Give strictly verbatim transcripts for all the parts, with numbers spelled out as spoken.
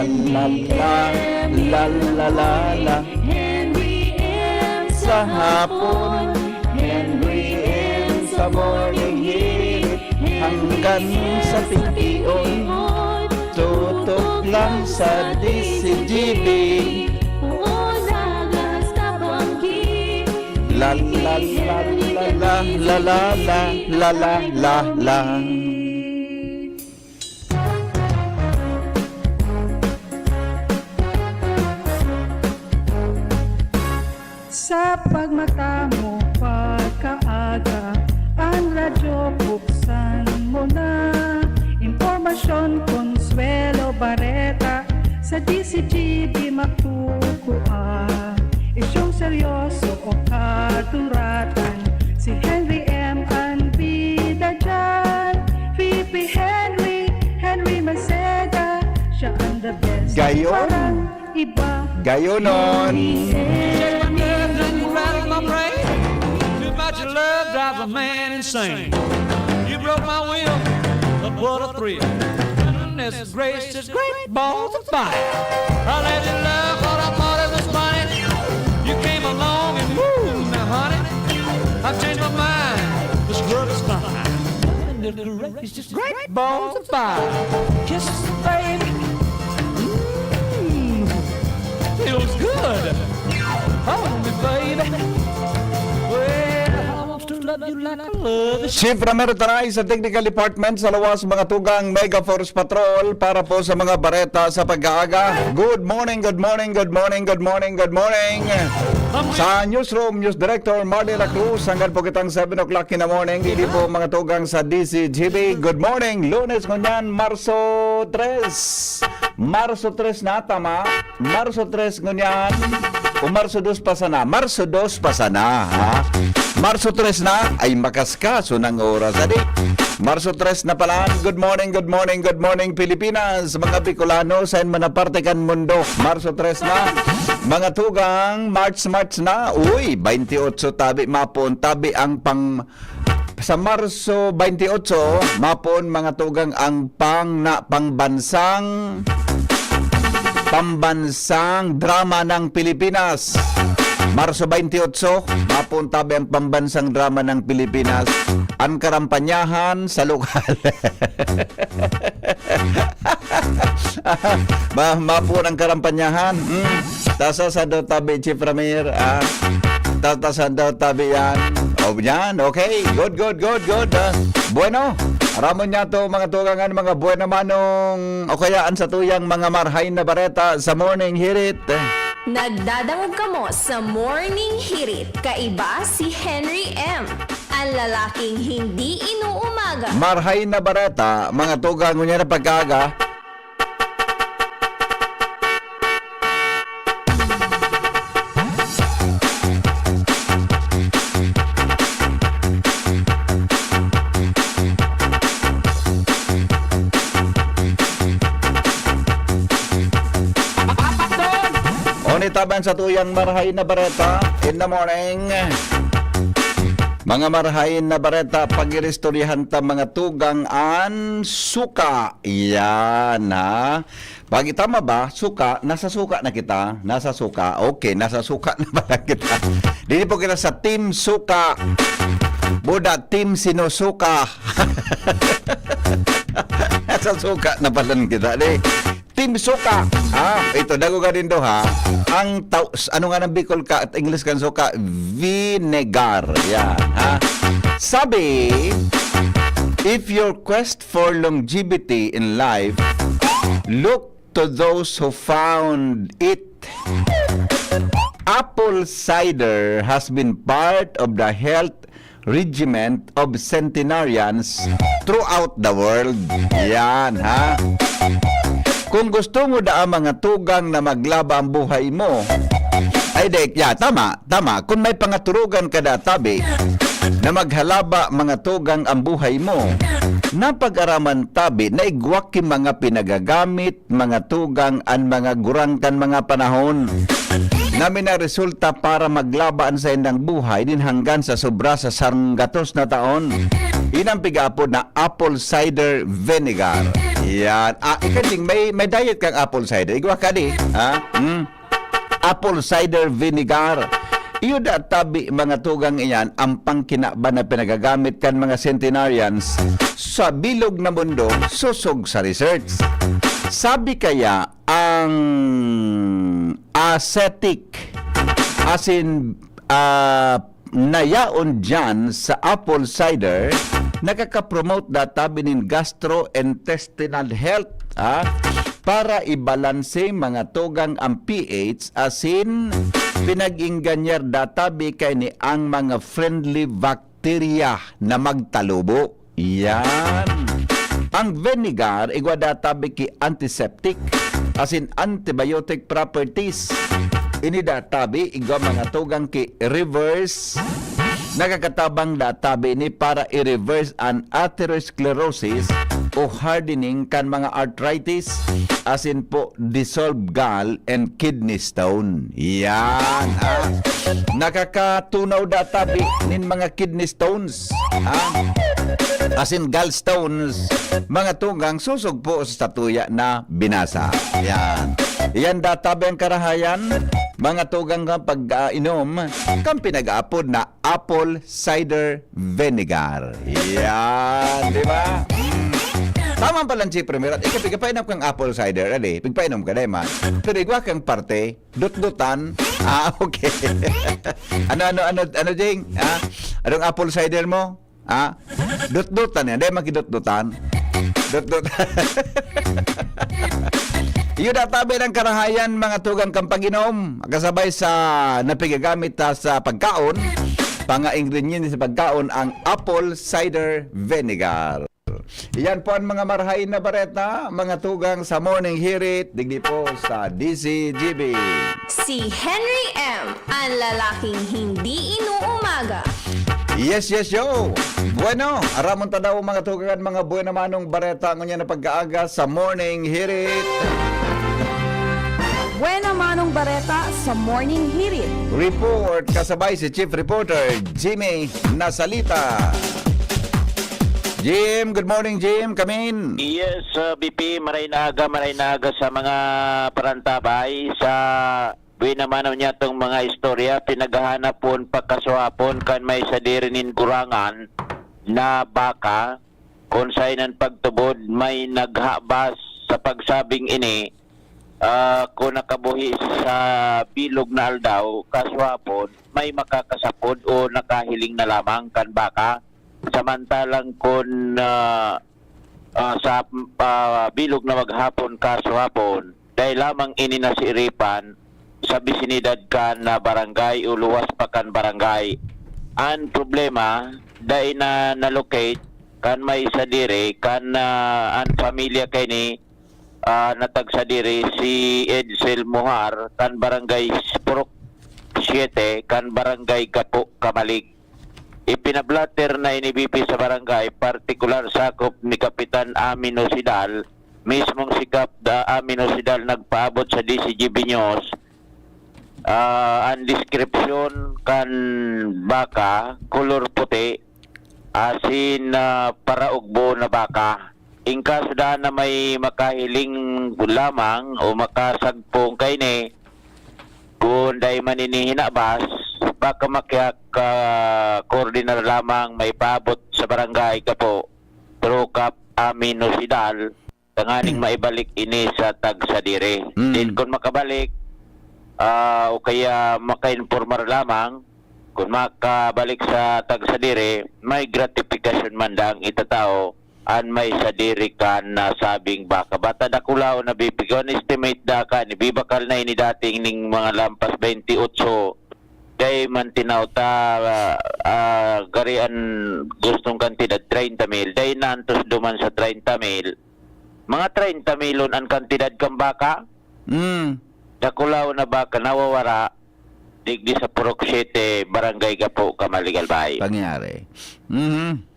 La la, la la la la. Henry M sa hapon, Henry M sa morning hit. Hangkan sa tingkion, tutok lang sa D C G B. Puon dagas tabanggi. La la la la la la la la la la la. Sa pagmata mo pagkaaga, an radyo buksan mo na. Impormasyon, konsuwelo, bareta, sa D C G B makukua. Isyung seryoso o kaduratan, si Henry M an bida diyan. V P Henry, Henry Maceda, siya ang the best. Gayon. Walang iba. Gayonon. Shake my nerves and you rattle my brain. Too much love drives a man insane. You broke my will, but what a thrill. Goodness gracious, great balls of fire. I let you love what I thought it was funny. You came along and woo, now honey, I've changed my mind. This love is fine. Goodness gracious, great balls of fire. Kiss me, baby. Mm, feels good. Hold me, baby. Well, I want to love you like I love you. Chief Ramiro Tanay sa Technical Department, sa luwas mga tugang Mega Force Patrol para po sa mga bareta sa pag-aaga. Good morning, good morning, good morning, good morning, good morning. Sa newsroom, News Director Marley La Cruz, hanggang po kitang seven o'clock in the morning. Didi po mga tugang sa D C G B. Good morning, Lunes ngunyan, Marso tres. Marso tres na, tama? Marso tres ngunyan. O Marso dos pa sana? Marso dos pa sana, ha? Marso tres na? Ay, makaskas. Unang oras, adi. Marso tres na pala. Good morning, good morning, good morning, Pilipinas. Mga Bicolano, saen man na parte kan mundo. Marso tres na. Mga tugang, March, March na. Uy, twenty-eight tabi, mapon tabi ang pang Sa Marso twenty-eight, mapon mga tugang ang pang na pangbansang, pambansang drama ng Pilipinas. Marso twenty-eight, mapon tabi ang pambansang drama ng Pilipinas. Ang Karampanyahan sa lokal. Ma, mapon ang Karampanyahan. Hmm. Tasa sa do tabi, Chief Ramir. Ah. Tata sa do tabi yan. O, yan. Okay. Good, good, good, good. Ah. Bueno, ramon niya to, mga tugangan, mga buena manong, o kaya ang satuyang mga marhay na bareta sa Morning Hirit. Nagdadangog kamo sa Morning Hirit. Kaiba si Henry M, ang lalaking hindi inuumaga. Marhay na bareta, mga tugang, ngunyan na pagkaaga. Onitaban sa tuyang marhay na bareta in the morning. Mga marhay na bareta, pag-iristoryahan ta mga tugang an suka. Yan, ha? Pag tama ba, suka, nasa suka na kita? Nasa suka. Okay, nasa suka na pala kita. Dili po kita sa Team Suka. Buda, Team Sinusuka. Nasa suka na pala kita, di? Team Suka. Ah, ito, dago ka din do, ha? Ang tao, ano nga ng Bicol ka at English kan suka? Vinegar. Yan, ha? Sabi, if your quest for longevity in life, look to those who found it. Apple cider has been part of the health regiment of centenarians throughout the world. Yan, ha? Kung gusto mo daa mga tugang na maglaba ang buhay mo, ay, di, ya, tama, tama. Kung may pangaturugan ka da, tabi, na maghalaba mga tugang ang buhay mo, napag-araman tabi na igwa ki mga pinagagamit, mga tugang an mga gurang kan mga panahon na minaresulta para maglaba an saindang buhay nin hanggan sa sobra sa sanggatos na taon. Yun ang pig-aapod na apple cider vinegar. Yan. Ah, ikaw, Jing, may, may diet kang apple cider. Igwa ka di, ha? Hmm? Apple cider vinegar. Iyo da tabi, mga tugang, iyan ang pangkinaban na pinagagamit kan mga centenarians sa bilog na mundo, sosog sa research. Sabi kaya ang ascetic, asin, ah, nayaon diyan sa apple cider, nakaka-promote da tabi nin gastrointestinal health, ha? Para ibalanse, mga tugang, ang P H, asin pinag-ingganyar da tabi kaini ang mga friendly bacteria na magtalubo. Yan. Ang vinegar, igwa da tabi ki antiseptic, asin antibiotic properties. Ini da tabi, igwa, mga tugang, ki reverse. Nakakatabang da tabi ini para i-reverse an atherosclerosis o hardening kan mga arthritis, asin po dissolved gall and kidney stone. Yan, ha? Nakakatunaw da tabi nin mga kidney stones, ha? Asin gallstones, mga tugang, sosog po sa satuya na binasa. Yan. Yan da tabi ang karahayan, mga tugang, kan pag-inom kan pinag-aapod na apple cider vinegar. Yan, di ba? Mm. Tama pala si Premier. Ikaw, pigpainom kang apple cider, ali? Pigpainom ka, di man? Pero igwa kang parte, dutdutan. Ah, okay. Ano, ano, ano, ano, Jing? Ha? Anong apple cider mo? Ha? Dutdutan yan. Di man kidutdutan. Dutdutan. Iyo da tabi ng karahayan, mga tugang, kan pag-inom, kasabay sa napigagamit ta sa pagkaon, panga-ingrediente sa pagkaon, ang apple cider vinegar. Iyan po ang mga marahay na bareta, mga tugang, sa Morning Hirit, digdi po sa D Z G B. Si Henry M, ang lalaking hindi inuumaga. Yes, yes, yo! Bueno, aramon ta daw, mga tugang, mga buena manong bareta ngunyan na pag-aaga sa Morning Hirit. Buena manong bareta sa Morning Hirit. Report kasabay si Chief Reporter Jimmy Nasalita. Jim, good morning, Jim. Kamin. Yes, uh, B P, maray na aga, maray na aga sa mga parantabay. Sa buwi naman ang niya itong mga istorya, pinaghahanap pon pagkasuhapon kan may sadiri nin gurangan na baka, kung sain ang pagtubod, may naghabas sa pagsabing ini, ah, kung nakabuhi sa bilog na aldaw, kasuhapon, may makakasapod o nakahiling na lamang kan baka. Samantalang kun, ah, ah, sa, ah, bilog na maghapon, kasuhapon, dai lamang ini nasiiripan sa bisinidad kan, ah, barangay o luwas pa kan barangay. An problema, dai na na-locate kan may sadiri kan, ah, an pamilya kaini, ah, natagsadiri si Edsel Mohar kan barangay Purok Siete kan barangay Gapo, Camalig. Ipinablatter na ini, B P, sa barangay, partikular sakop ni Kapitan Amin Osidal, mismong si Kap da Amin Osidal nagpaabot sa D Z G B News. Ah, an deskripsyon kan baka, kolor puti, asin, ah, paraugbo na baka. In kaso daan na may makahiling lamang o makasagpong kaini, kun dai man ini hinabas, baka makiyak, ah, koordinar lamang maipaabot sa barangay Gapo, through Kap Amin Osidal, tanganing maibalik ini sa tagsadiri. Mm. Then kun makabalik, ah, o kaya makainpormar lamang, kun makabalik sa tagsadiri, may gratifikasyon man daang itatao an may sadiri kan nasabing baka. Bata dakulaw na, B P, kun estimate da kan, ibibakal na ini dating ning mga lampas twenty-eight, dai man tinaw ta, ah, ah, gari an gustong kantidad, treinta mil. Dai na antos duman sa treinta mil. Mga treinta milon an kantidad kan baka. Mm. Dakulaw na baka nawawara digdi sa Purok Siete, Barangay Gapo, Camalig, Albay. Pangyari. Mhm.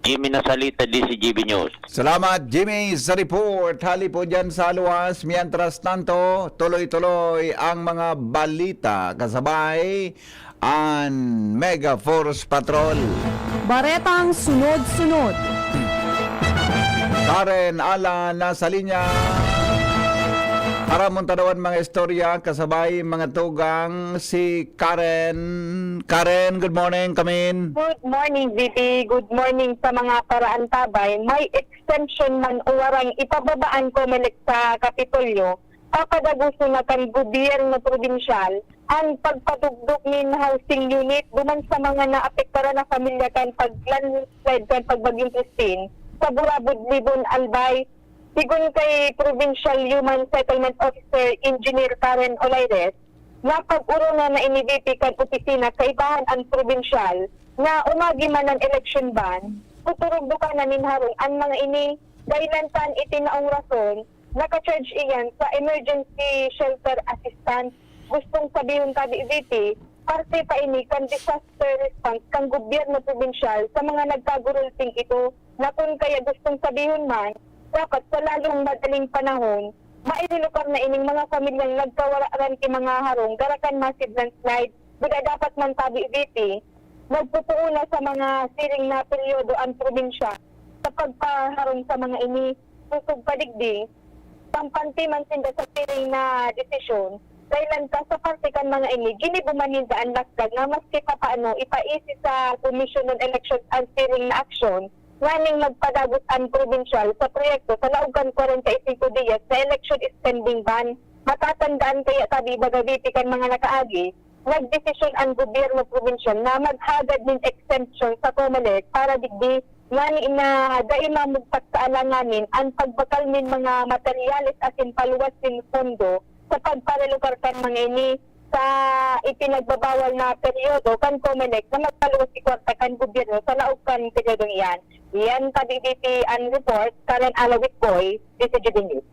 Jimmy Nasalita, D Z G B News. Salamat, Jimmy, sa report. Hali po dyan sa luwas. Mientras tanto, tuloy-tuloy ang mga balita kasabay an Mega Force Patrol. Baretang sunod-sunod. Karen Alan nasa linya. Aram mong tadawan mga istorya, kasabay mga tugang si Karen. Karen, good morning, kamin. Good morning, V P. Good morning sa mga paraantabay. May exemption man o warang ipababa an Comelec sa Kapitolyo, papadagoson na kan gobyerno probinsyal an pagpadugdok nin housing unit duman sa mga naapektaran na pamilya kan pag-landslide kan Pagbagyong Christine sa Burabod, Libon, Albay. Sigon kay Provincial Human Settlement Officer Engineer Karen Olaires, napag-orog na ini, V P, kan opisina kaibahan an probinsyal na umagi man an election ban, tuturugdokan na nin harong an mga ini, dahilan kan itinaong rason naka-charge iyan sa emergency shelter assistance. Gustong sabihon, tabi, V P, parte pa ini kan disaster response kan gobyerno probinsyal sa mga nagkagurulting ito, na kun kaya gustong sabihon man, dapat sa lalong madaling panahon, mairelokar na ining mga pamilyang nagkawararan ki mga harong garakan massive landslide. Buda dapat man, tabi, V P, nagpupuon na sa mga siring na peryodo an probinsya sa pagpaharong sa mga ini, sosog pa digdi, kampante man sinda sa siring na desisyon. Dahilan ta sa parte kan mga ini, ginibo man ninda an lasdag na maski papaano ipaisi sa Commission on Elections an siring na aksyon nganing magpadagos an probinsyal sa proyekto sa laog kan kwarenta y singko diyas na election spending ban. Matatandaan kaya, tabi, baga, V P, kan mga nakaagi, nagdesisyon an gobyerno probinsyal na maghagad nin exemption sa Comelec para digdi ngani na dai mamugtak sa alanganin an pagbakal nin mga materyales asin paluwas nin pondo sa pagparelokar kan mga ini sa ipinagbabawal na peryodo kan Comelec na magpaluwas si kwarta kan gobyerno sa laog kan peryodong iyan. Iyan, tabi, V P, an report, Karen Alawit Boy, D C G B News.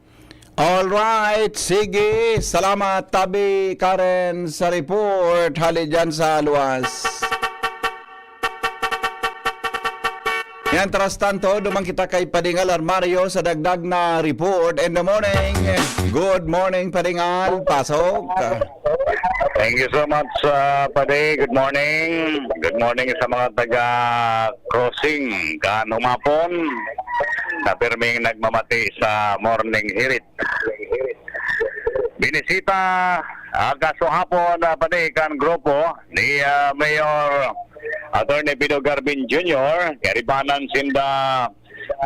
Alright, sige. Salamat, tabi Karen, sa report. Hali dyan sa luwas. Yan, tras tanto, duman kita kay Pading Alarmario sa dagdag na report in the morning. Good morning, Pading Al. Pasok. Thank you so much, uh, Padi. Good morning. Good morning sa mga taga Crossing kan Humapon na pirming nagmamati sa morning hirit. Binisita, ah, kasuhapon, ah, pati kan grupo ni, ah, Mayor Attorney Pido Garbin Junior, kaibahan sinda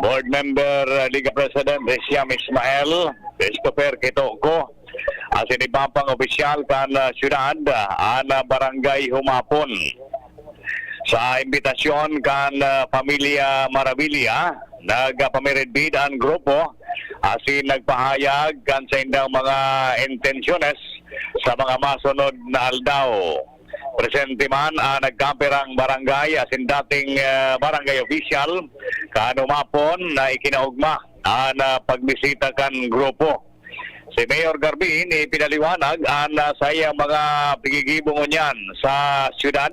Board Member, ah, Liga President Resiam Ismael, Christopher Kitoko, asin iba pang opisyal kan, ah, syudad, ah, an, ah, Barangay Humapon. Sa imbitasyon kan, ah, Pamilya Maravilla, nagpamiridbid an grupo asin nagpahayag kan saindang mga intensyones sa mga masunod na aldaw. Presente man an nagkaperang barangay asin dating, ah, barangay official kan Humapon na ikinaogma an, ah, pagbisita kan grupo. Si Mayor Garbin ipinaliwanag an, ah, saiyang mga pigigibo ngunyan sa syudad,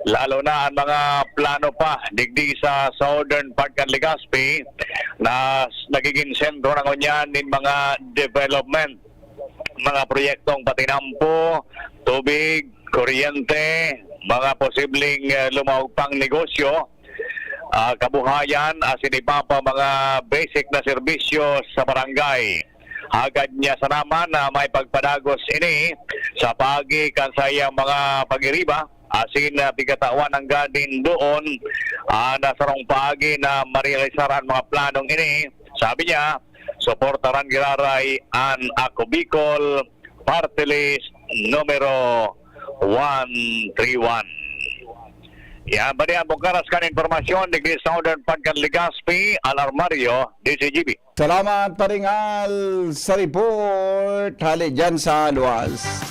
lalo na an mga plano pa digdi sa southern part kan Legazpi na s-, nagiging sentro na ngunyan nin mga development, mga proyektong patinampo, tubig, kuryente, mga posibleng, eh, lumaog pang negosyo, ah, kabuhayan, asin iba pa mga basic na serbisyo sa barangay. Hagad niya sana man na may pagpadagos ini sa paagi kan saiyang mga pagiriba, asin, ah, pigkatawan ang gadin doon, ah, na sarong paagi na marealisar an mga planong ini. Sabi niya, suportaran giraray an Ako Bicol Party List numero one three one. Yan, bali ang bungkaras kan impormasyon digdi sa Southern Pagkan Legazpi, Alarmario, D C G B. Salamat, Paringal, sa report. Hali dyan sa luwas.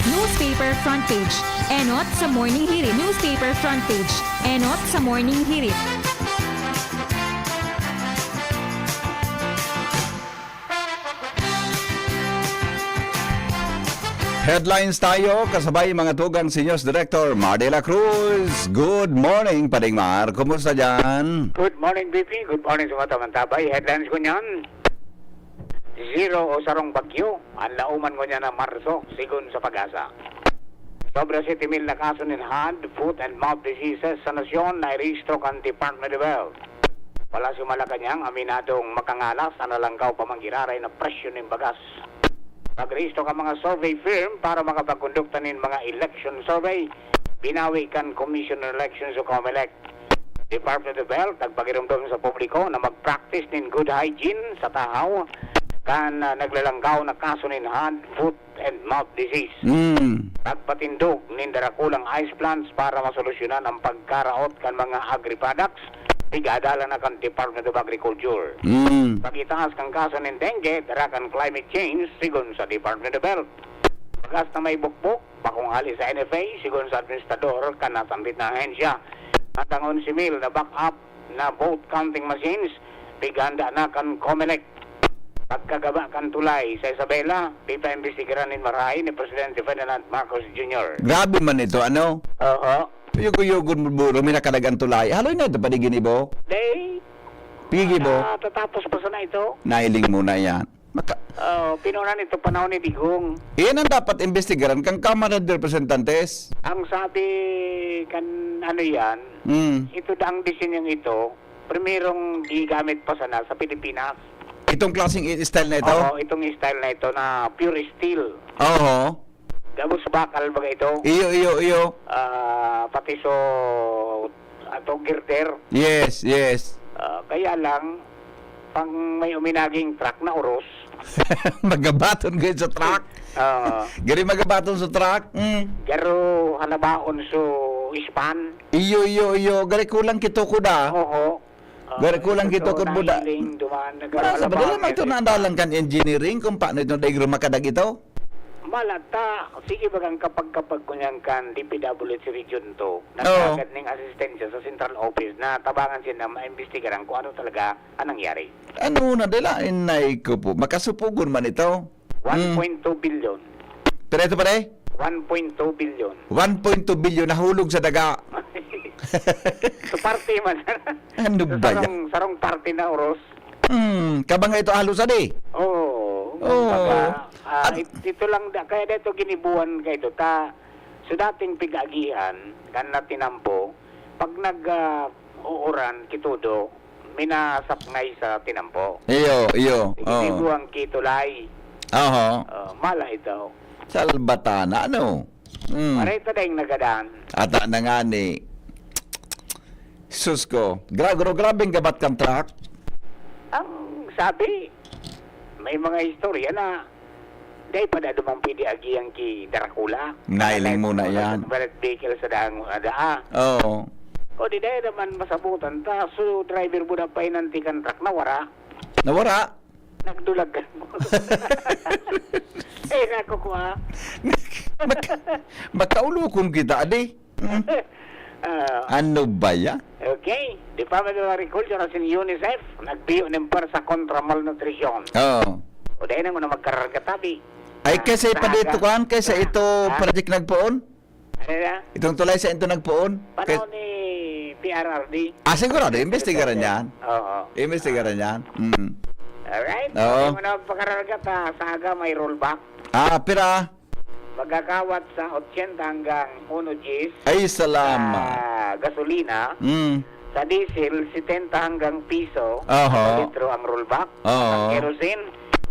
Newspaper front page. Enot sa Morning Hirit. Newspaper front page. Enot sa Morning Hirit. Headlines tayo, kasabay mga tugang si News Director Mar de la Cruz. Good morning, Pading Mar. Kumusta dyan? Good morning, B P. Good morning sa mga tamantabay. Headlines ko niyan, zero o sarong bagyo an lauman ko niyan na Marso, sigon sa PAGASA. Sobra sete mil na kaso nin hand, foot and mouth diseases sa nasyon na irehistro kan Department of Health. Palasyo Malacañang, aminadong makangalas an nalangkaw pa man giraray na presyo nin bagas. Pagrehistro kan mga survey firm para makapagkondukta nin mga election survey, binawi kan Commission on Elections o COMELEC. Department of Health nagpagiromdom sa publiko na mag-practice nin good hygiene sa tahaw kan, ah, naglalangkaw na kaso nin hand, foot and mouth disease. Mm. Nagpatindog nin darakulang ice plants para masolusyonan ang pagkaraot kan mga agri-products, pig-aadalan na kan Department of Agriculture. Mm. Pag-itaas kan kaso nin dengue, dara kan climate change, sigon sa Department of Health. Bagas na may bukbok, bakong hali sa N F A, sigon sa administrador kan nasambit na ahensya. At ang onse mil na back-up na vote counting machines, pighanda na kan COMELEC. Pagkagaba kan tulay sa Isabela, pipaimbestigaran nin marahay ni Presidente Ferdinand Marcos Junior. Grabe man ito, ano? Oho. Yugo-yugon mo, buro, may nakadagan tulay. Haloy na ito, panigin ibo? Day, Pigi, bo. Ah, tatapos pa sana ito. Nailing mo na yan. Maka- Oh, pinuna nito panahon ni Digong. Iyan ang dapat imbestigaran kang Kamara de Representantes. Ang sabi kan ano yan, Mm. ito daang disenyong ito, primerong gigamit pa sana sa Pilipinas. Itong klaseng i-, style na ito? Oo, itong style na ito na pure steel. Oo. Gabos bakal baga ito. Iyo, iyo, iyo. Ah, pati so, ato girder. Yes, yes. Ah, kaya lang, pang may uminaging truck na oros. Magabaton kayo sa truck. Oo. Gari magabaton sa truck. Mm. Garo halabaon so ispan. Iyo, iyo, iyo. Gari kulang kitukod, ah. Oo. Ah, Gari kulang ito, kitukod mo da. Nahiling, dumaan na Wala sa garo, madali man ito halabaon, nadalan kan engineering kung paano ito daig rumakadag ito. Malata, sige bagang kapag-kapag ko niyan kan D P W H Region two, Oo. nagkagad ning asistensya sa central office na tabangan siya na maimbestigaran kung ano talaga ang nangyari. Ano na dala, inay ko po. Makasupugon man ito. Hmm. One point two billion. Pero ito pa, eh? One point two billion. One point two billion nahulog sa daga. So, parte man. Ano So, ba yan? sarong, sarong parte na oros. Hmm, kabang ito halos adi. Oo. Oo. Kumbaga, ah, At it-, ito lang da-, kaya dito ginibuhan kayo ito. Ta, so dating pig-agihan, kan na tinampo, pag nag, ah, uuran, kitudo, minasapngay sa tinampo. Iyo, iyo. Oo. Ginibuhan kitulay. Aha. Oh, mala ito. Salbatana, ano? Mm. Pareho tayong nagadan. Ata na nga ni. Sus ko. Gra-, gra-, grabeng gabat kang truck. Ang sabi, may mga istorya na, dai pa na dumang pwede agihan ki Dracula. Nailing mo na Ano, yan. Sa vehicle sa daang, ah, daa. Oo. O di dai naman masabutan ta. So, driver mo na painanti kan truck na wara. Nawara? Nagdulag ka mo. Eh, nako ko, ah. Mak-, makaulukon kita, adi. Hmm? Ah. Ano ba yan? Okay. Department of Agriculture asin UNICEF, nagbiyo nin pwersa kontra malnutrisyon. Oo. O, dahil na mo na magkararga tabi. Ay, Ah, kasi sa pa dito, aga. kuwan, kasi Ah, ito, ah. project nagpoon? Ano na? Itong tulay sa ito nagpoon? Panahon Kay ni P R R D. Ah, sigurado, imbestigaran yan. Oo. Imbestigaran yan. Mm. Alright. Oo. Hindi mo na magpakararga ta, sa aga may rollback. Ah, pira? Magkakawat sa otsenta hanggang uno diyes Ay, salamat. sa gasolina. Mm. Sa diesel, setenta hanggang piso Oho. sa litro ang rollback. Oo. Ang kerosene,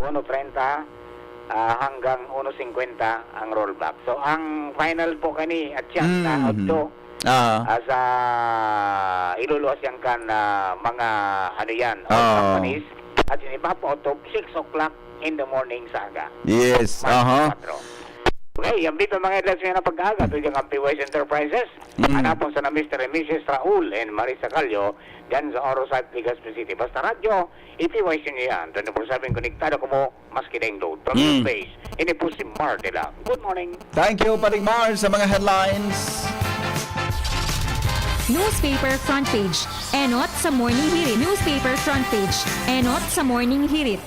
uno treinta, ah, hanggang uno singkwenta ang rollback. So, ang final po kani, at siya na Mhm. otso, Ah. ah, sa iluluwas yan kan, ah, mga, ano yan, oil Oo. companies. At yung ipapaotob, six o'clock in the morning sa aga. Yes, March aha. four. Okay, yan dito mga headlines ngayon ng pag-aaga. Ito yung ang P Y S Enterprises. Mm. Hanapon sa na Mister and Missus Raul and Marisa Callo, dyan sa Oro Site, Legazpi City. Basta radyo, i-P Y S nyo yan. Twenty-four seven konektado ko mo, maski daing load. From Mm. your face, ini po si Mar de la. Good morning. Thank you, Paring Mar, sa mga headlines. Newspaper front page. Enot sa Morning Hirit. Newspaper front page. Enot sa Morning Hirit.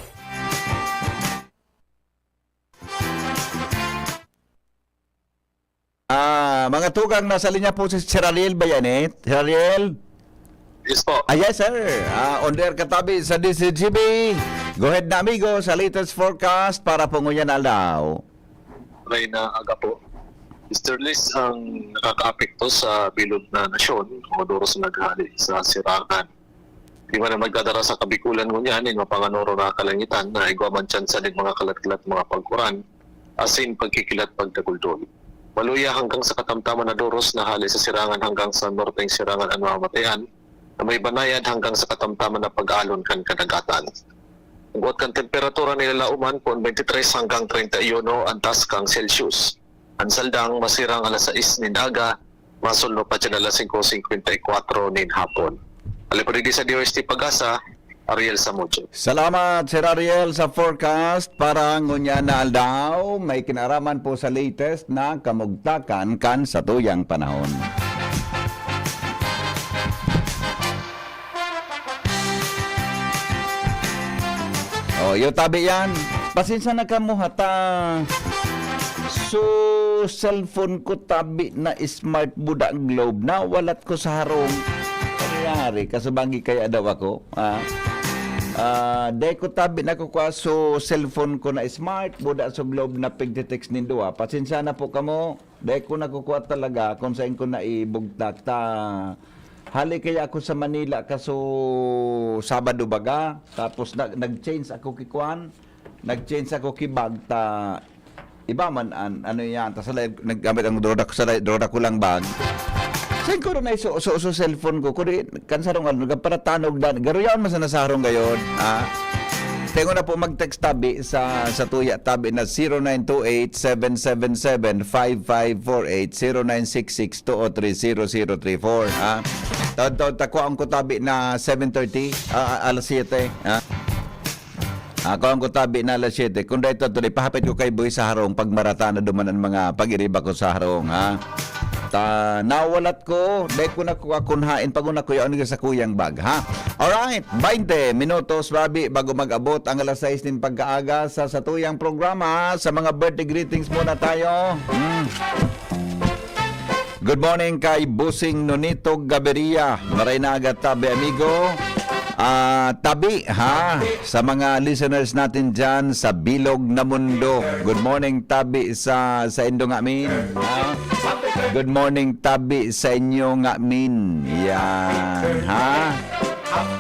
Ah, mga tugang, nasa linya po si Sir Ariel Bayanet. Sir Ariel? Yes po. Ah, yes, sir. Ah, on air katabi sa D Z G B. Go ahead na, amigo, sa latest forecast para po ngunyan aldaw. May na aga po. Mister Liz, ang nakakaapekto sa bilog na nasyon o doros na naghali sa sirangan, di man na magdadara sa kabikulan ngunyan nin mapanganoro na kalangitan na igwa man tsansa nin mga kalat-kalat mga pag-uran asin pagkikilat pagdaguldol. Maluya hanggang sa katamtaman na doros na hali sa sirangan hanggang sa norteng sirangan an mamatayan na may banayad hanggang sa katamtaman na pag-alon kan kadagatan. Ang buot kan temperatura nilalaoman kun twenty-three hanggang treinta y uno ang taas kan Celsius. An saldang masirang alas sais nin aga, masulno pa diyan alas singko singkwenta y kwatro nin hapon. Alipod digdi sa D O S T Pag-asa, Ariel Samudio. Salamat, Sir Ariel, sa forecast para ngunyan na aldaw. May kinaraman po sa latest na kamugtakan kan satuyang panahon. Oh, yo tabi yan. Pasensya na kamo hata. So, cellphone ko tabi na smart buda globe. Nawalat ko sa harong. Nangyari, kasubanggi kaya daw ako. Ah, ah, dai ko tabi nakukwa so cellphone ko na smart buda so globe na pigte-text nindo, ah. Pasensya na po kamo. Dai ko nakukwa talaga kung saan ko naibugtak ta. Hali kaya ako sa Manila kaso Sabado baga. Tapos na, nag-change ako ki kwan. Nag-change ako ki bag ta iba man an ano yan. Tapos naggamit ang droda ko sa droda ko lang bag. Saan ko na iso so, so cellphone ko? Kuri kan sarong ano, nagparatanog dan. Garuyaon man sa nasarong gayon. Ah. Tengo na po mag-text tabi sa sa tuya tabi na zero nine two eight seven seven seven five five four eight, zero nine six six two oh three zero zero three four, ha? Taon-taon ta kuhaon ko tabi na seven thirty, ah, alas siyete, ha? Ah, kuhaon ko tabi na alas siyete. Kung dahil ito, ipahapit ko kay Boy sa harong pag marata na duman ang mga pag-iriba ko sa harong, ha? Ta, nawalat ko, dai ko na kuha kun hain pag una ko yaon sa kuyang bag, ha? Alright, baynte minutos, babi, bago mag-abot ang alas sais nin pagkaaga sa satuyang programa. Sa mga birthday greetings muna tayo. Hmm. Good morning kay Busing Nonito Gaberia. Maray na aga, tabi, amigo. Ah, tabi, ha? Sa mga listeners natin dyan sa bilog na mundo. Good morning, tabi, sa, sa indo ngamin. Ha? Good morning, tabi, sa inyo ngamin. Yan, ha?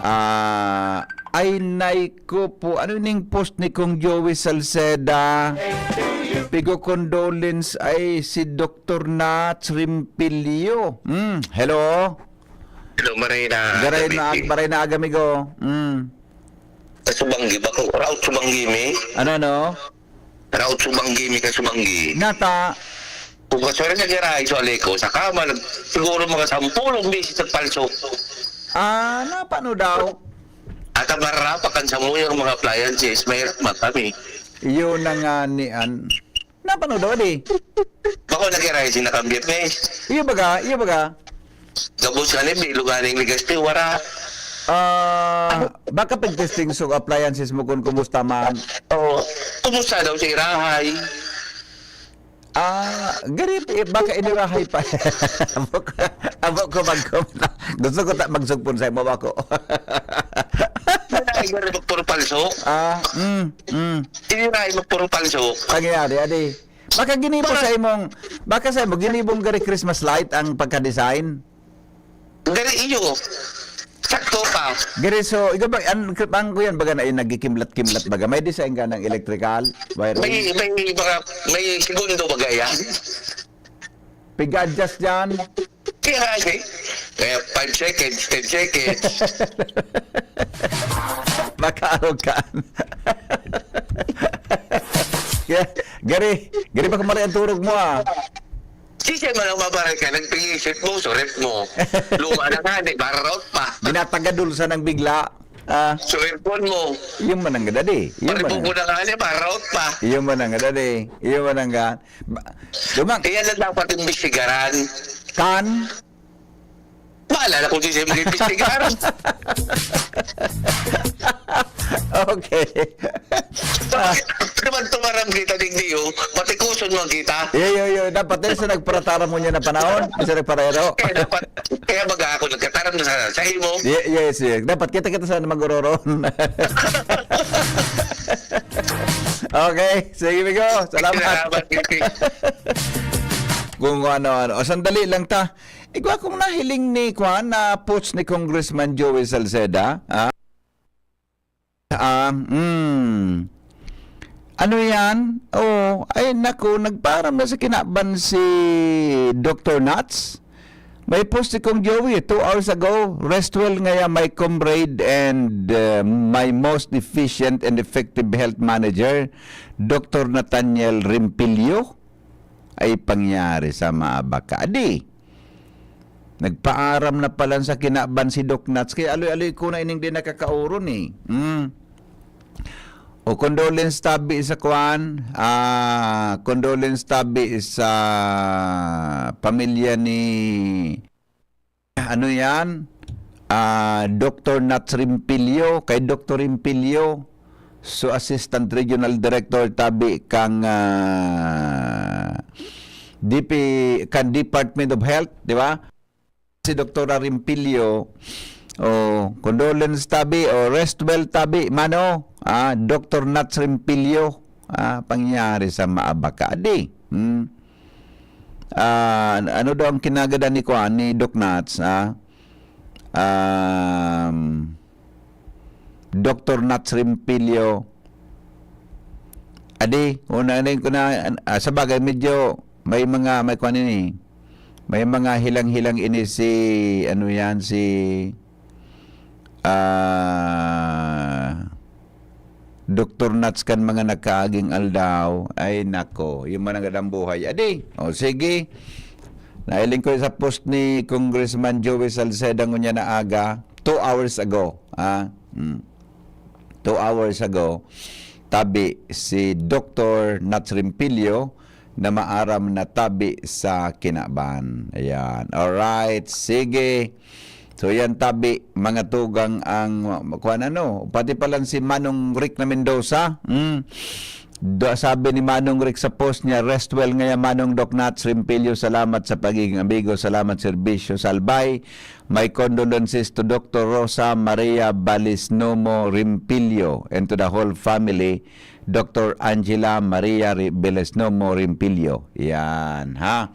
Ah, ay, nay ko po. Ano ning post ni Kong Joey Salceda? Pigo condolence ay si Doktor Nats Rimpilio. Hmm, hello? Hello, maray na Garay na, gabi. Maray na aga, amigo. Hmm. Kasubanggi, bako, raot subanggi mi. Ano, ano? Raot subanggi mi, kasubanggi. Nata? Kung kasura niya girahay, so aleko, sa kama, nag-, siguro mga sampulong beses nagpalso. Ah, napano daw? At ang mararapakan sa muyang mga appliances, may rapat kami. Yun na nga ni an-, napano daw, di? Bako nag-arise na kang Biyernes. Iyo baga, iyo baga. Gabos ka ni Bilo ganing ligas ti, wara. Ah, baka pag-testing sa appliances mo kung kumusta man. Oo. Kumusta daw si Irahay? Ah, gari, eh, baka inirahay pa. Abo ko, abo ko mag-, gusto ko ta magsugpon sa imo, bako. Ay, gari, magpuro palso. Ah, mm, mm. Inirahay, magpuro palso. Pangyayari, adi. Baka ginibo sa imong, baka sa imo, ginibong gari Christmas light ang pagka-design? Gari iyo. Sakto pa. Gari, so, ikaw ba, an-, ang kuyan baga na yung nagkikimlat-kimlat baga? May design ka ng electrical, wiring? May, may, mga, may segundo baga yan. Pig-adjust dyan? Kaya, eh, kaya five seconds, ten seconds. Makaarog ka. Kaya, gari, gari, baka mali ang turog mo, ah. Sisay man ang mabaray ka, nagpingisit mo, surip mo. Luma na nga, di, bararaot pa. Ginatagadul sa nang bigla. Ah. So, aircon mo. Iyo man ang gadadi. Iyo man ang, paribog mo na nga niya, bararaot pa. Iyo man ang gadadi. Iyo man ang ga-, ba-, lumang. Kaya na dapat imbestigaran. Kan? Bahala na kung sisay mag-imbestigar. Okay. Naman tumaram kita, digdi, oh. Patikuson mo kita. Iyo, iyo, iyo. Dapat din sa nagparatara mo niya na panahon. Sa nagparero. Kaya dapat, kaya baga ako nagkataram na sa, sa imo. Ye-, yes, yes. Dapat kita-kita sana mag-ororon. Okay. Sige, amigo. Salamat. Salamat, Kiki. kung ano-ano. O, sandali lang ta. Igwa kong nahiling ni, kwan, na post ni Congressman Joey Salceda, ah. Ah, hmm. Ano yan? Oh, ay naku, nagpaaram na sa kinaban si Doctor Nuts. May post si Kong Joey two hours ago. "Rest well ngaya, my comrade and, uh, my most efficient and effective health manager, Doctor Nathaniel Rimpilio." Ay pangyari sa maabaka. Adi, nagpaaram na pala sa kinaban si Doc Nats, kaya aloy-aloy ko na ining di nakakaoron eh. Hmm. O condolence tabi sa kwan, ah, condolence tabi sa pamilya ni, ano yan? Ah, Doctor Nats Rimpilio, kay Doctor Rimpilio, so Assistant Regional Director tabi kang, ah, D P, kan Department of Health, di ba? Si Doktora Rimpilio, o condolence tabi, o rest well tabi, mano, ah, Doctor Nats Rimpilio, ah, pangyari sa maabaka. Adi, hmm. Ah, ano daw ang kinagadan ni kuan, ni Doc Nats, ah? Um, Doktor Nats Rimpilio. Adi, una na yun ko na, ah, sa bagay, medyo may mga, may kuan ini. May mga hilang-hilang ini si, ano yan, si, ah, Doktor Nats kan mga nagkaaging aldaw. Ay, nako, yung mananggad ang buhay. Adi, o sige. Nailing ko sa post ni Congressman Joey Salceda ngunya na aga, two hours ago. Ah, hmm. Two hours ago, tabi si Doktor Nats Rimpilio na maaram na tabi sa kinaban. Ayan. Alright. Sige. So yan tabi, mga tugang ang, kuan ano, pati palan si Manong Rick na Mendoza. Hmm. Do, sabi ni Manong Rick sa post niya, "Rest well ngaya, Manong Doc Nats Rimpilio. Salamat sa pagiging amigo. Salamat serbisyo. Salbay. My condolences to Doctor Rosa Maria Balisnomo Rimpilio and to the whole family, Doctor Angela Maria Ri-, Balisnomo Rimpilio." Yan, ha?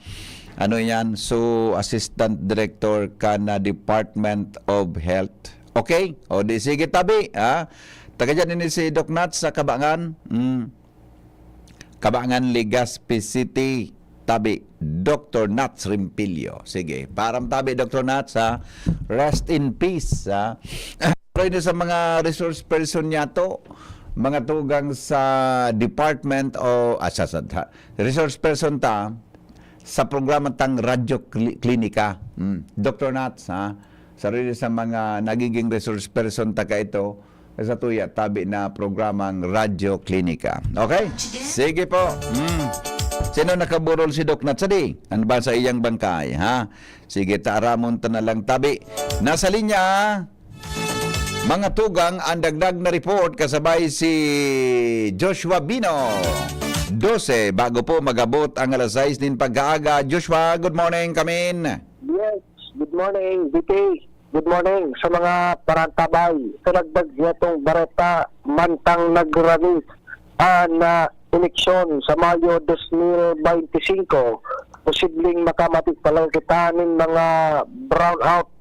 Ano yan? So, Assistant Director ka na Department of Health. Okay? O di sige, tabi, ha? Taga dyan ini si Doc Nats sa Kabangan. Mm. Kabangan, Legazpi City, tabi, Doktor Nats Rimpilio. Sige, param tabi, Doktor Nats, ha? Rest in peace, ha? Pero ini sa mga resource person niya to, mga tugang sa department o, ah, sa, sa, sa resource person ta, sa programa tang Radyo Kli-, Klinika. Hmm. Doktor Nats, ha? Sarili sa mga nagiging resource person ta ka ito, sa tuya tabi na programang Radyo Klinika. Okay? Sige po. Mm. Sino nakaburol si Doc Nat? Sadi? Ano ba sa iyang bangkay, ha? Sige, taaramon ta na lang tabi. Nasa linya, mga tugang, ang dagdag na report kasabay si Joshua Bino. Dose, bago po magabot ang alas sais nin pagkaaga. Joshua, good morning, kamin. Yes, good morning, D K. Good morning sa mga parantabay. Sa nagdag niyatong bareta, mantang nagralis an, ah, eleksyon sa Mayo dos mil baynte singko, posibleng makamati talaga kita nin mga brownout.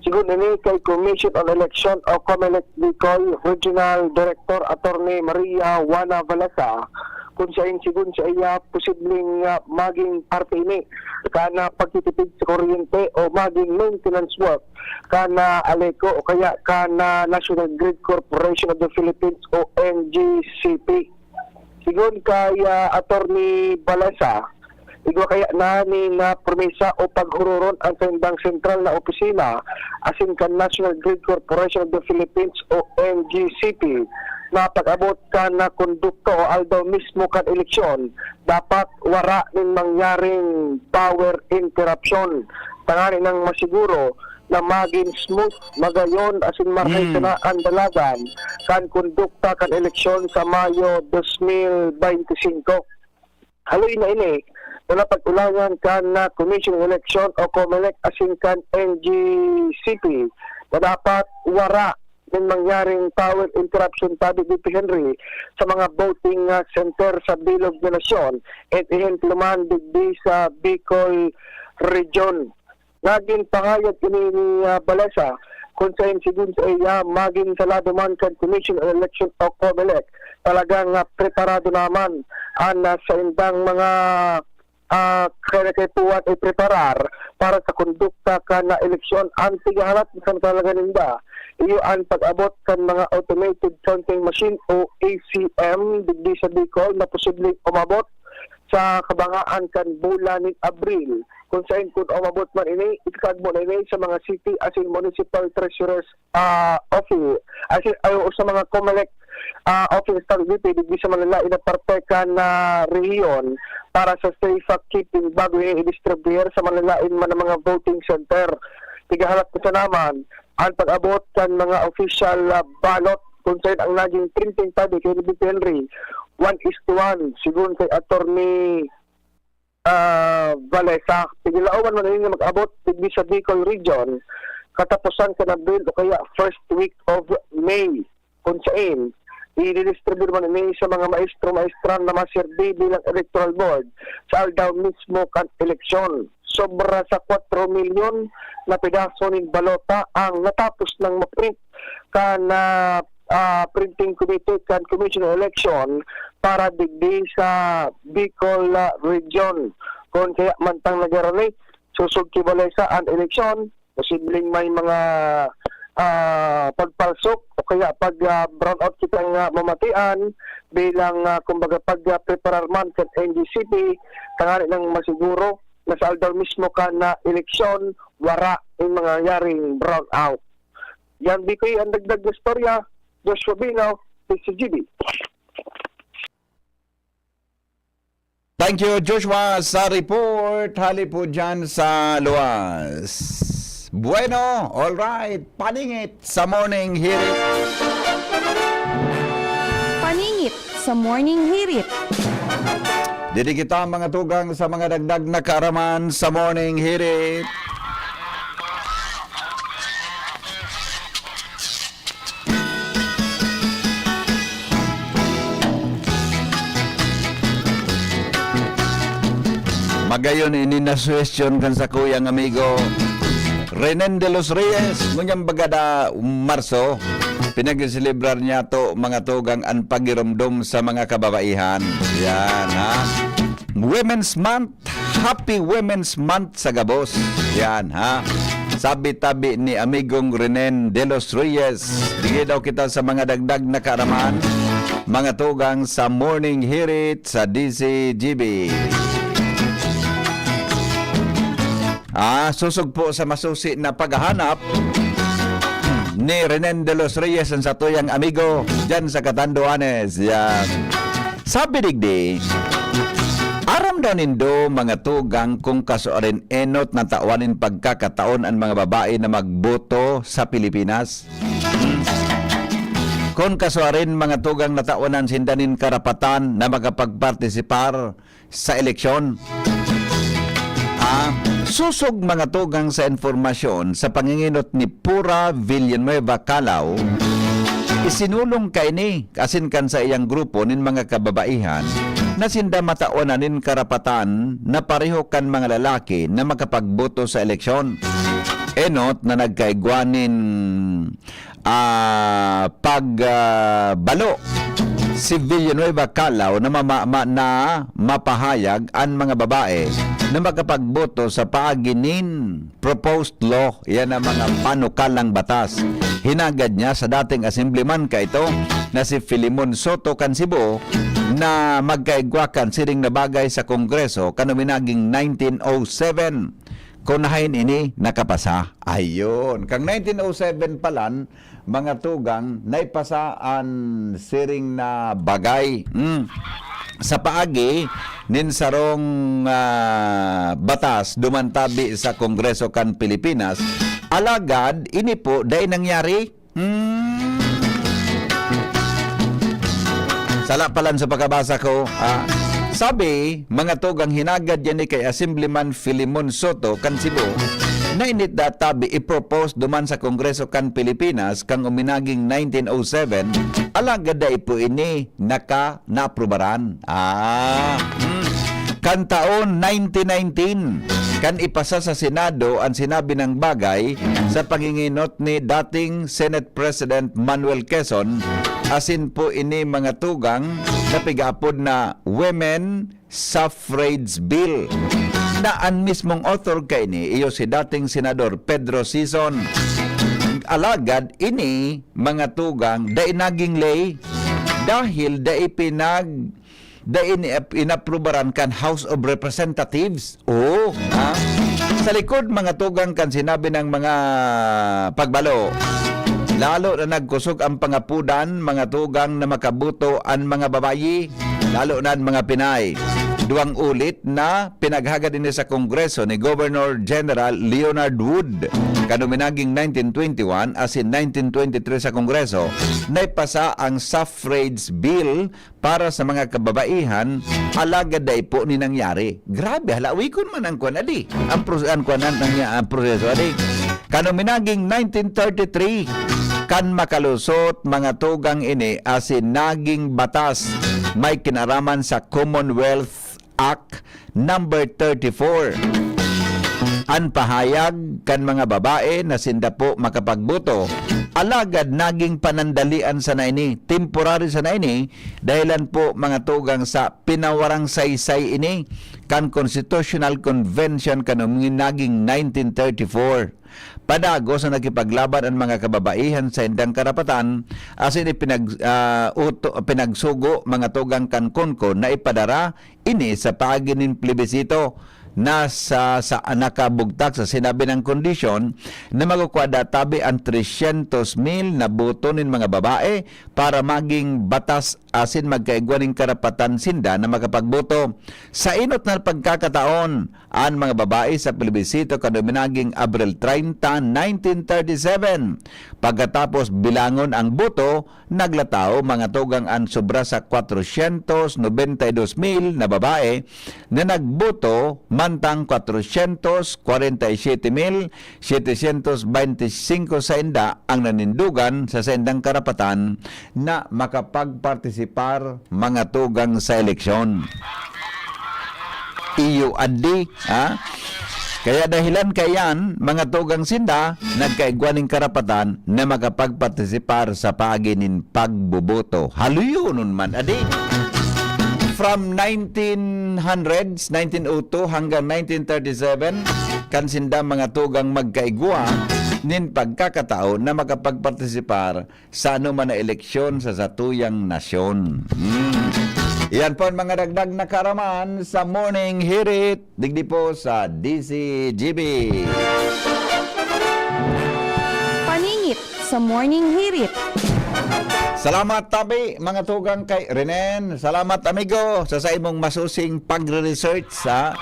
Sigon ini kay Commission on Election o Comelec Bicol Regional Director Attorney Maria Juana Valesa, kun saen sigon saiya posibleng, ah, maging parte ini kan, ah, pagtitipid sa kuryente o maging maintenance work kan, ah, ALECO o kaya kan, ah, National Grid Corporation of the Philippines o N G C P. Sigon kay, ah, Attorney Balasa, igwa kaya na nin, ah, promesa o paghururon ang saindang sentral na opisina asin kan National Grid Corporation of the Philippines o N G C P na pag-abot kan, ah, kondukto o aldaw mismo kan eleksyon, dapat wara nin mangyaring power interruption, tanganing masiguro na magin smooth, magayon asin marahay Hmm. sana an dalagan kan kondukta kan eleksyon sa Mayo dos mil baynte singko. Haloy na ini na napag-ulangan kan, ah, Commission on Election o Comelec asin kan N G C P na dapat wara nin mangyaring power interruption tabi digdi, Henry, sa mga voting, ah, center sa bilog na nasyon, and ehemplo man digdi sa Bicol Region. Nagin pahayag ini ni, ah, Balesa, kun saen sigon saiya, magin sa lado man kan Commission on Election o COMELEC, talagang, ah, preparado naman an, ah, saindang mga, ah, kaipuhan ipreparar para sa kondukta kan, ah, eleksyon. An pigahalat kan talaga ninda, iyo an pag-abot kan mga automated counting machine o A C M digdi sa Bicol na posibleng umabot sa kabangaan kan bulan nin Abril, kun saen kun umabot man ini, ikakagmo na ini sa mga city asin municipal treasurer's, ah, office, asin, ay, o sa mga COMELEC, ah, office tawag dito, digdi sa malalain na parte kan, ah, rehiyon para sa safe keeping bago ini i-distribuyar sa malalain man na mga voting center. Pigahalat na sana man an pag-abot kan mga official, ah, ballot, kun saen ang nagin printing tabi kay Henry, one is to one, sigon kay Attorney, ah, Valesa. Piglaoman man ini na mag-abot digdi sa Bicol Region, kataposan kan Abril o kaya first week of May, kun saen ididistribuyar man ini sa mga maestro, maestra na maserbi bilang electoral board sa aldaw mismo kan eleksyon. Sobra sa kwatro milyon na pedaso nin balota ang natapos nang maprint kan, ah, ah, printing committee kan Commission on Election para digdi sa Bicol, ah, Region. Kun kaya mantang nagirani, sosog ki Balesa an eleksyon, posibleng may mga, ah, pagpalsok o kaya pag, ah, brownout kitang, ah, mamatian bilang, ah, kumbaga, pag, ah, preparar man kan N G C P, tanganing masiguro na sa aldaw mismo kan, ah, eleksyon, wara nin mangyayaring brownout. Yan, Bikoy, ang dagdag na istorya. Joshua Bino, D C G B. Thank you, Joshua, sa report. Hali po dyan sa luwas. Bueno, all right. Paningit sa Morning Hirit. Paningit sa Morning Hirit. Didi kita, mga tugang, sa mga dagdag na kaaraman sa Morning Hirit. Magayon, ini na suhestyon kan sakuyang amigo, Renen de los Reyes. Ngunyan bagada Marso, pinagselebrar niya to, mga tugang, an pagiromdom sa mga kababaihan. Yan, ha? Women's Month. Happy Women's Month sa gabos. Yan, ha? Sabi tabi ni Amigong Renen de los Reyes. Sige daw kita sa mga dagdag na kaaraman, mga tugang sa Morning Hirit sa D C G B. Ah, sosog po sa masusi na paghahanap ni Renen de los Reyes, ang satuyang amigo, dyan sa Catanduanes. Yan. Sabi digdi, aram daw nindo, mga tugang, kung kasuarin enot na tawan nin pagkakataon an mga babae na magboto sa Pilipinas? Kung kasuarin, mga tugang, na tawan sinda nin karapatan na makapagpartisipar sa eleksyon. Ah, sosog, mga tugang, sa impormasyon sa pangingenot ni Pura Villanueva Calao, isinulong kaini asin kan saiyang grupo nin mga kababaihan na sinda matawan na nin karapatan na pareho kan mga lalaki na makapagboto sa eleksyon. Enot na nagkaigwa nin ah, pag, ah, balo si Villanueva Calao na mama-, ma-, na mapahayag an mga babae na makapagboto sa paagi nin proposed law. Yan ang mga panukalang batas. Hinagad niya sa dating assemblyman kaito na si Filemon Soto kan Cebu na magkaigwa kan siring na bagay sa Kongreso kan uminaging nineteen oh seven. Kun haen ini nakapasa. Ayun. Kan nineteen oh seven palan, mga tugang, naipasa an siring na bagay. Mm. Sa paagi nin sarong, ah, batas duman tabi sa Kongreso kan Pilipinas, alagad ini po dai nangyari. Hmm. Sala palan sa pagkabasa ko, ah, sabi, mga tugang, hinagad yan ni kay Assemblyman Filemon Soto kan Cebu, na init da tabi i-propose duman sa Kongreso kan Pilipinas kan uminaging nineteen oh seven, alagad dai po ini naka-, naaprubaran. Ah, hmm. Kan taon nineteen nineteen, kan ipasa sa Senado an sinabi nang bagay sa panginginot ni dating Senate President Manuel Quezon, asin po ini mga tugang na pigaapod na Women Suffrage Bill, na an mismong author kaini iyo si dating Senador Pedro Sison. Alagad ini, mga tugang, dai naging ley dahil dai pinag-, dai ini inaprubaran kan House of Representatives. Oo, ha? Sa likod, mga tugang, kan sinabi ng mga pagbalo, lalo na nagkusog ang pangapudan, mga tugang, na makaboto an mga babayi, lalo na an mga Pinay. Duwang ulit na pinaghagad ini sa Kongreso ni Governor General Leonard Wood kan uminaging nineteen twenty-one asin nineteen twenty-three sa Kongreso, naipasa ang suffrage bill para sa mga kababaihan, alagad dai po ni nangyari. Grabe, halawikon man ang kwan, adi. Ang pros-, ang kwan, ang, ang, ang proseso, adi. Kan uminaging nineteen thirty-three, kan makalusot, mga tugang ini, asin naging batas, may kinaraman sa Commonwealth Act Number thirty-four. An pahayag kan mga babae na sinda po makapagboto, alagad naging panandalian sana ini, temporary sana ini, dahilan po, mga tugang, sa pinawarang saysay ini kan Constitutional Convention kan uminaging nineteen thirty-four. Padagos na nakipaglaban an mga kababaihan sa indang karapatan, asin ipinag-, ah, uto-, pinagsugo, mga tugang, kan Concon na ipadara ini sa paagi nin plebisito na sa, sa nakabugtak sa sinabi ng kondisyon na magkukwa da tabi ang tresyentos mil na boto nin mga babae para maging batas asin magkaigwa nin karapatan sinda na makapagboto. Sa inot na pagkakataon, an mga babae sa plebisito kan uminaging Abril treinta, nineteen thirty-seven. Pagkatapos bilangon ang boto, naglataw, mga tugang, an sobra sa kwatrosyentos nobenta y dos mil na babae na nagboto, mantang kwatrosyentos kwarenta y siyete mil setecientos beintisinko sainda ang nanindogan sa saindang karapatan na makapagpartisipar, mga tugang, sa eleksyon. Iyo adi, ha? Kaya dahilan kaiyan, mga tugang, sinda nagkaigwa nin karapatan na makapagpartisipar sa paagi nin pagboboto. Haluyonon man, adi. From nineteen hundreds, nineteen oh two hanggang nineteen thirty-seven, kan sinda, mga tugang, magkaigwa nin pagkakataon na makapagpartisipar sa anoman na eleksyon sa satuyang nasyon. Hmm. Iyan po an mga dagdag na kaaraman sa Morning Hirit, digdi po sa D C G B. Paningit sa Morning Hirit. Salamat tabi, mga tugang, kay Renen. Salamat, amigo, sa, sa imong masusing pagre-research sa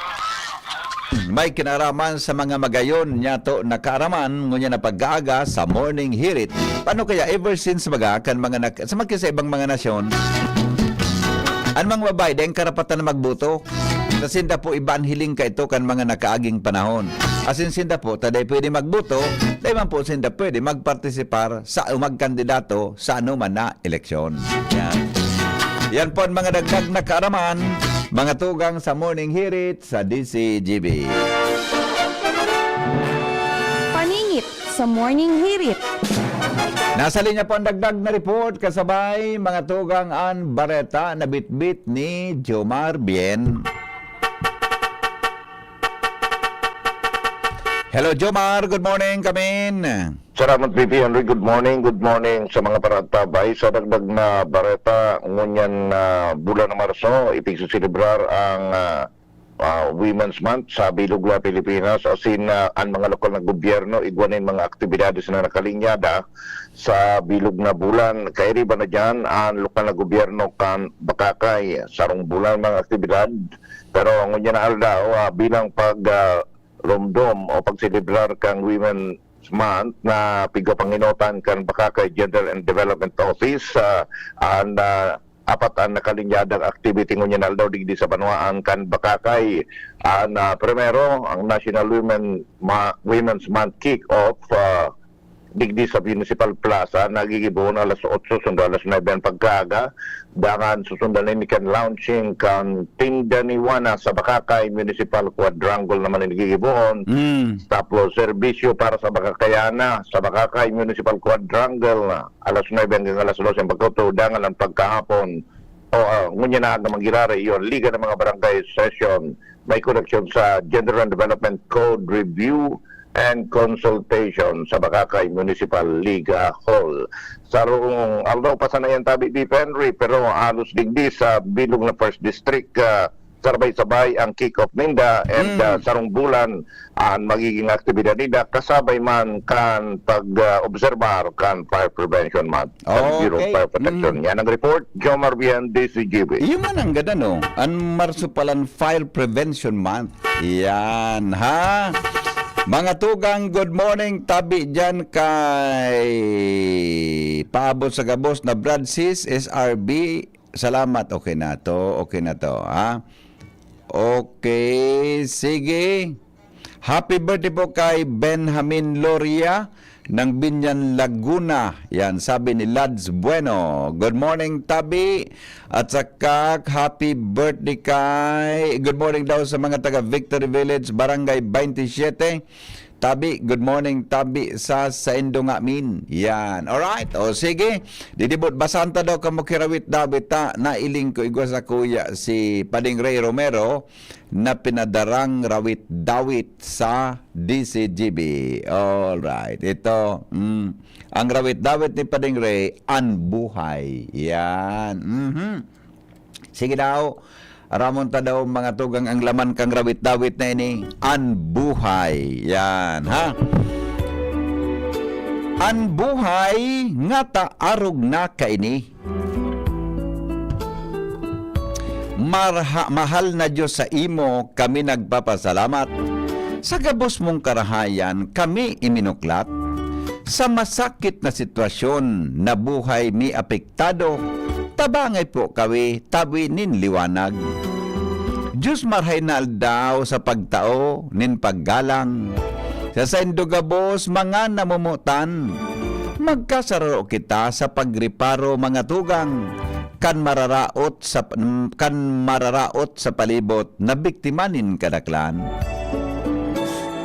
may kinaraman sa mga magayon niyato na kaaraman ngunyan na pag-aaga sa Morning Hirit. Paano kaya ever since baga kan mga nak-, sa magkisa ibang mga nasyon, ang mga babae dai karapatan na magboto? Sa sinda po iba an hiling kaito kan mga nakaaging panahon. Asin sinda po, ta dai pwede magboto, dai man po sinda pwede magpartisipar sa o magkandidato sa anoman na eleksyon. Yan. Yan po ang mga dagdag na kaaraman, mga tugang sa Morning Hirit sa D C G B. Paningit sa Morning Hirit. Nasa linya po ang dagdag na report, kasabay mga tugang, an bareta na bitbit ni Jomar Bien. Hello, Jomar. Good morning, kamin. Salamat, P P Henry. Good morning. Good morning sa mga paratabay. Sa dagdag na bareta, ngunyan na bulan na Marso, ipigseselebrar ang, ah, ah, Women's Month sa bilog na Pilipinas. Asin, ah, ang mga lokal na gobyerno, igwa nin mga aktibidades na nakalinyada sa bilog na bulan. Kairiba na dyan, ang lokal na gobyerno kan Bacacay, sarong bulan mga aktibidad. Pero ngunyan na aldaw, ah, bilang pag, ah, romdom o pagselebrar kan Women's Month na pigpapangenotan kan Bacacay Gender and Development Office, ah, an, ah, apat an nakalinyadang activity ngunyan aldaw digdi sa banwaan kan Bacacay. An, ah, primero, ang National Women Ma-, Women's Month Kick-Off, ah, digdi sa Municipal Plaza, nagigibohon alas otso sundo alas nuebe an pagkaaga. Dangan susundan ini kan launching kan Tinda ni Juana sa Bacacay Municipal Quadrangle naman ini gigibohon. Mm. Tapos, serbisyo para sa Bacacayana sa Bacacay Municipal Quadrangle, alas nuebe hanggang alas dose ang pagkauto. Dangan ang pagkahapon, o, ah, ngunyan na aga mangyayari, iyon, Liga ng mga Barangay Session, may koneksyon sa Gender and Development Code Review and Consultation sa Bacacay Municipal Liga Hall. Sarong aldaw pa sana yan, tabi, Bipa Henry, pero halos digdi sa bilog na First District, ah, sabay-sabay ang kick-off ninda and, Mm. ah, sarong bulan ang magiging aktibidad ninda, kasabay man kan pag, ah, obserbar kan Fire Prevention Month, kan Bureau of Okay. Fire Protection. Mm. Yan ang report, Jomar Bien, D C G B. Iyo man ang ganda, no? An Marso palan Fire Prevention Month. Yan, ha? Mga tugang, good morning. Tabi dyan kay paabot sa gabos na Brad Sis, S R B. Salamat. Okay na to. Okay na to, ha? Okay, sige. Happy birthday po kay Benjamin Loria ng Binyan, Laguna. Yan, sabi ni Lads Bueno. Good morning, Tabi. At saka, happy birthday kay, good morning daw sa mga taga Victory Village, Barangay twenty-seven. Tabi, good morning, Tabi, sa saindo ngamin. Yan. Alright. O, sige. Didibot, basahan ta daw kamo kirawit David, ta. Nailing ko igwa sa kuya si Pading Ray Romero na pinadarang rawit-dawit sa D C G B. Alright. Ito, mm, ang rawit-dawit ni Pading Ray, An Buhay. Yan. Mhm. Sige daw, aramon ta daw, mga tugang, ang laman kan rawit-dawit na ini, An Buhay. Yan, ha? An buhay ngata arog na kaini. Marha-, mahal na Diyos, sa imo kami nagpapasalamat. Sa gabos mong karahayan kami iminuklat. Sa masakit na sitwasyon na buhay mi apektado, tabangay po kami tabi nin liwanag. Diyos, marhay na aldaw sa pagtao nin paggalang. Sa saindo gabos, mga namomotan, magkasararo kita sa pagreparo, mga tugang, kan mararaot sa, kan mararaot sa palibot na biktima nin kadaklan.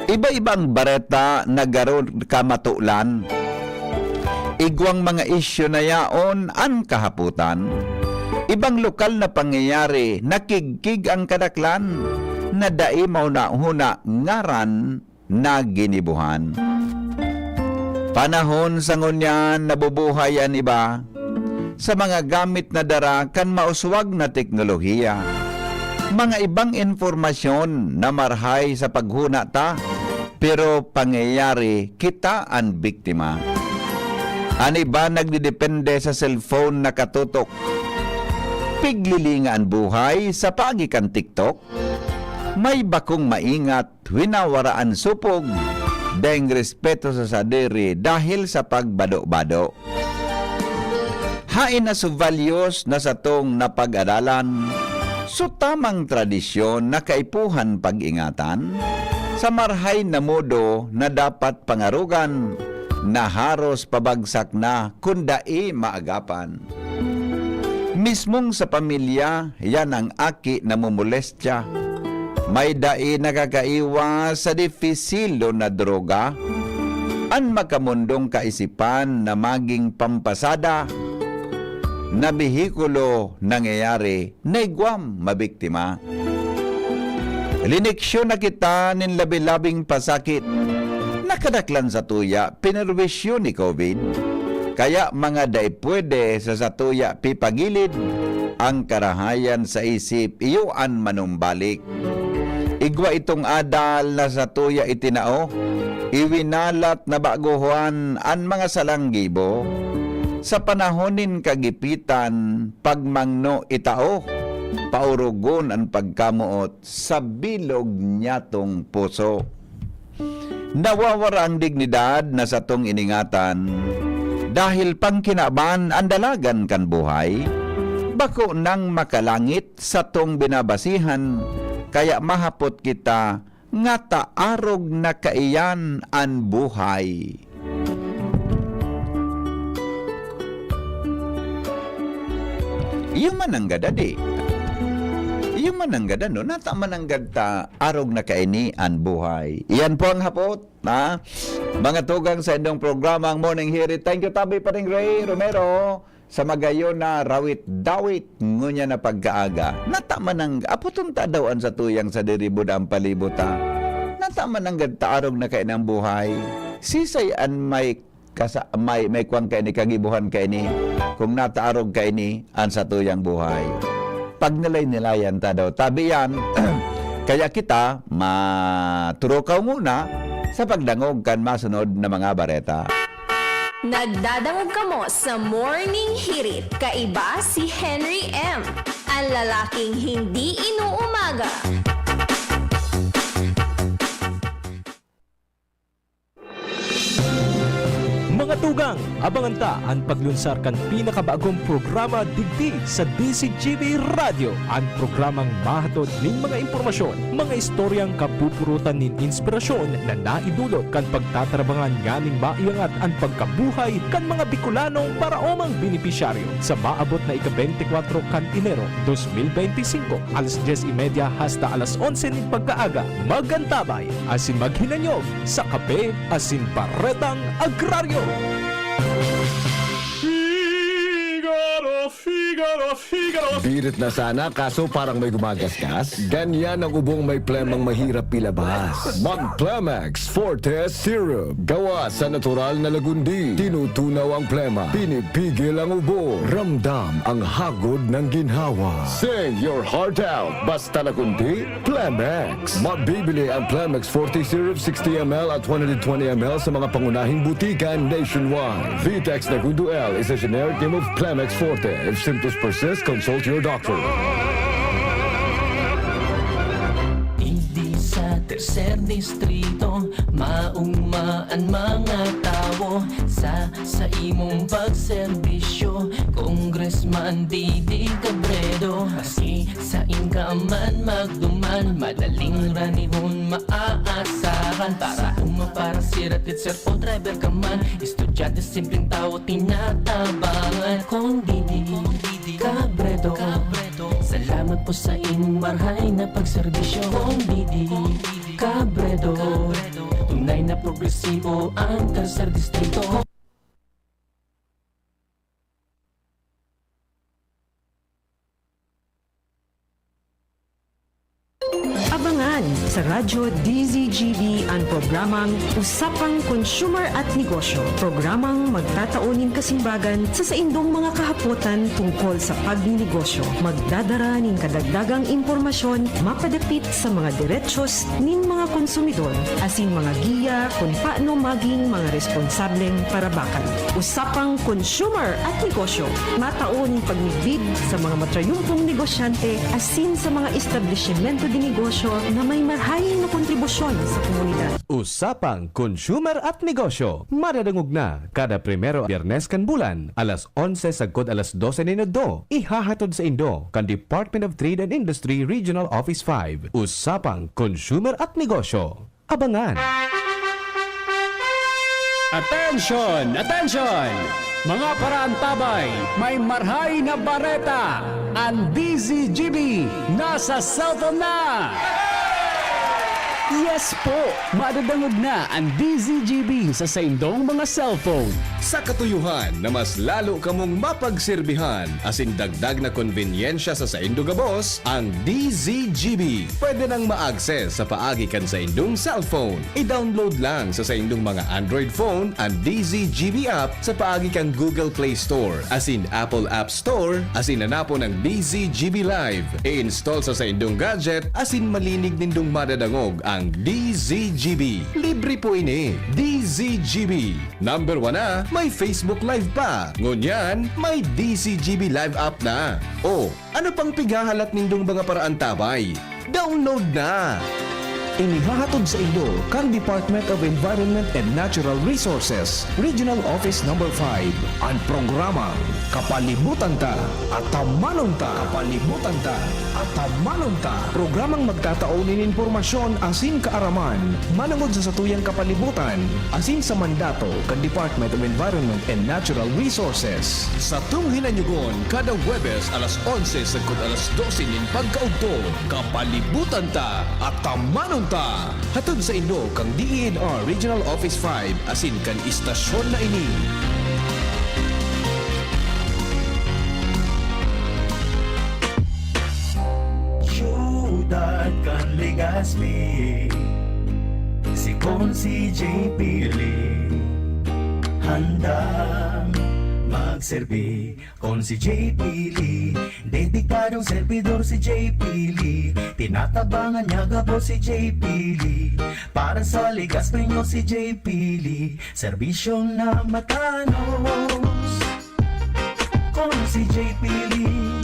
Iba-ibang bareta na garo kamatolan. Igwang mga isyu na yaon an kahapotan. Ibang lokal na pangyayari, nakigkig ang kadaklan, na dai mahuna-huna ngaran na ginibohan. Panahon sa ngunyan, nabubuhay an iba sa mga gamit na dara kan mauswag na teknolohiya. Mga ibang impormasyon na marhay sa paghuna ta, pero pangyayari kita an biktima. An iba nagdedepende sa cellphone nakatutok. Piglilinga an buhay sa paagi kan TikTok. May bakong maingat, winawara an supog, daing respeto sa sadiri dahil sa pagbado-bado. Haen na su values na satong napag-aralan, su tamang tradisyon na kaipuhan pag-ingatan, sa marhay na modo na dapat pangarogan, na haros pabagsak na kun dai maagapan. Mismong sa pamilya, yan ang aki namomolestya. May dai nakakaiwas sa dipisilo na droga. An makamundong kaisipan na maging pampasada na behikulo nangyayari na igwang mabiktima. Liniksyon na kita nin labi-labing pasakit. Nakadaklan satuya, pinerwisyo ni COVID. Kaya mga dai pwede sa satuya pipagilid, ang karahayan sa isip iyo an manumbalik. Igwa itong adal na satuya itinao, iwinalat na baguhan an mga salang gibo. Sa panahon nin kagipitan, pagmangno itao, paurugon an pagkamoot sa bilog nyatong puso. Nawawara ang dignidad na satong iningatan dahil pangkinaban an dalagan kan buhay. Bako nang makalangit satong binabasihan, kaya mahapot kita, ngata arog na kaiyan an buhay. Iyo man nanggad, adi. Iyo man nanggad, ano? Nata man nanggad ta arog na kaini an buhay. Iyan po ang hapot, ha? Mga tugang sa indong programa, ang Morning Hirit. Thank you, tabi pa rin, Ray Romero. Sa magayon na rawit-dawit ngunyan na pagkaaga, nata man ang aputon ta daw an satuyang sadiri buda ang palibot, ha? Nata man ang gadta arog na kainang buhay. Sisay an may kasa-, may, may kwang kaini, kagibuhan kaini, kung nata arog kaini an satuyang buhay? Pagnilay-nilayan ta daw. Tabi yan, kaya kita maturukaw muna sa pagdangog kan masunod na mga bareta. Nagdadangog kamo sa Morning Hirit, kaiba si Henry M, ang lalaking hindi inuumaga. Mga tugang, abangan ta an paglunsar kan pinakabagong programa digdi sa D Z G B Radyo, an programang mahatod nin mga impormasyon, mga istoryang kapupurutan nin inspirasyon na naidulot kan pagtatarabangan nganing maiangat an pagkabuhay kan mga Bicolanong paraomang benepisyaryo. Sa maabot na ika-beintikwatro kan Enero, dos mil beintisinko, alas dyes y media hasta alas onse nin pagkaaga, mag-antabay asin maghinanyog sa Kape asin Baretang Agraryo. Figaro, Figaro, Figaro. Birit na sana, kaso parang may gumagasgas. Ganyan ang ubong may plemang mahirap ilabas. Mag-Plemex Forte Syrup. Gawa sa natural na lagundi. Tinutunaw ang plema. Pinipigil ang ubo. Ramdam ang hagod ng ginhawa. Sing your heart out. Basta lagundi, Plemex. Mabibili ang Plemex forty Syrup sixty M L at one hundred twenty M L sa mga pangunahing butika nationwide. Vitex Nagundo L is a generic name of Plemex Forte. If symptoms persist, consult your doctor. Digdi sa Tercer Distrito, maugma an mga tawo sa, sa imong pagserbisyo. Congressman Didi Cabredo, maski sain ka man magduman, madaling ranihon maaasahan. Para uma, para sira, teacher o driver ka man, estudyante, simpleng tawo, tinatabangan. Kong Didi Cabredo, salamat po sa imong marhay na pagserbisyo. Kong Didi Cabredo, tunay na progresibo ang Tercer Distrito. Abangan sa Radyo D Z G B an programang Usapang Consumer at Negosyo, programang magtatao nin kasimbagan sa saindong mga kahapotan tungkol sa pagninegosyo. Magdadara nin kadagdagang impormasyon mapadapit sa mga derechos nin mga konsumidor asin mga giya kun paano maging mga responsableng parabakan. Usapang Consumer at Negosyo, matao nin pagmidbid sa mga matrayumpong negosyante asin sa mga establisimento de negosyo na may marhay na kontribusyon sa komunidad. Usapang Consumer at Negosyo, madadangog na kada primero Biyernes kan bulan, alas onse sagkod alas dose nin udto. Ihahatod saindo kan Department of Trade and Industry Regional Office five. Usapang Consumer at Negosyo. Abangan! Atensyon! Atensyon! Mga paraantabay, may marhay na bareta! An D Z G B nasa cellphone na! Yes po! Madadangog na an D Z G B sa saindong mga cellphone. Sa katuyohan na mas lalo kamong mapagserbihan asin dagdag na konbenyensya sa saindo gabos, ang D Z G B pwede nang ma-access sa paagi kan saindong cellphone. I-download lang sa saindong mga Android phone an D Z G B app sa paagi kan Google Play Store asin Apple App Store, asin hanapon ang D Z G B Live. I-install sa saindong gadget asin malinig nindong madadangog ang D Z G B. Libre po ini. D Z G B. Number one na, may Facebook Live pa. Ngunyan, may D Z G B Live app na. O, ano pang pighahalat nindong mga paraantabay? Download na! Inihahatod saindo kan Department of Environment and Natural Resources, Regional Office Number five, an programang Kapalibutan Ta, Atamanon Ta. Kapalibutan Ta, Atamanon Ta. Programang magtatao nin impormasyon asin kaaraman manongod sa satuyang kapalibutan asin sa mandato kan Department of Environment and Natural Resources. Satong hinanyugon kada Huwebes alas onse sagkod alas dose nin pagkaudto. Kapalibutan Ta, Atamanon Ta. Hatod saindo kan D E N R Regional Office five asin kan istasyon na ini. Siyudad kan Legazpi, si Consi J P Lee, handang magserbi. Consi J P Lee, dedikadong servidor si J P Lee. Tinatabangan niya gabos si J P Lee. Para sa Legazpi nyo si J P Lee, serbisyo na matanos. Consi J P Lee,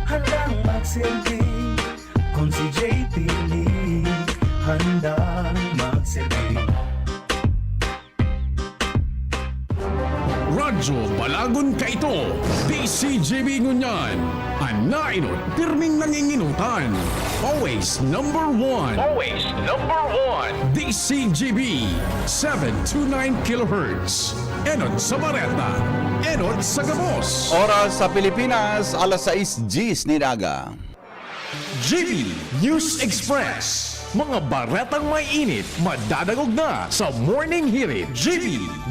handang magserbi. Consi J P Lee, handang magserbi. Radyo Balagon kaito, D C G B ngunyan. An nainot, pirming nanginginutan. Always number one. Always number one. D C G B, seven two nine kilohertz. Enot sa bareta, enot sa gabos. Oras sa Pilipinas, alas sais diyes nin aga. G B News Express. Mga baretang may init, madadangog na sa Morning Hirit. G B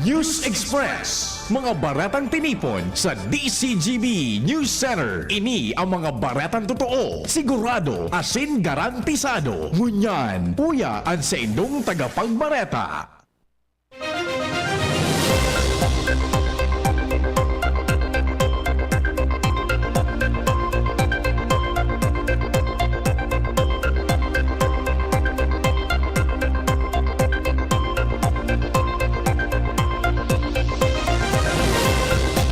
News Express. Mga baretang tinipon sa D C G B News Center. Ini ang mga baretang totoo, sigurado, asin garantisado. Ngunyan, uya an saindong tagapagbareta.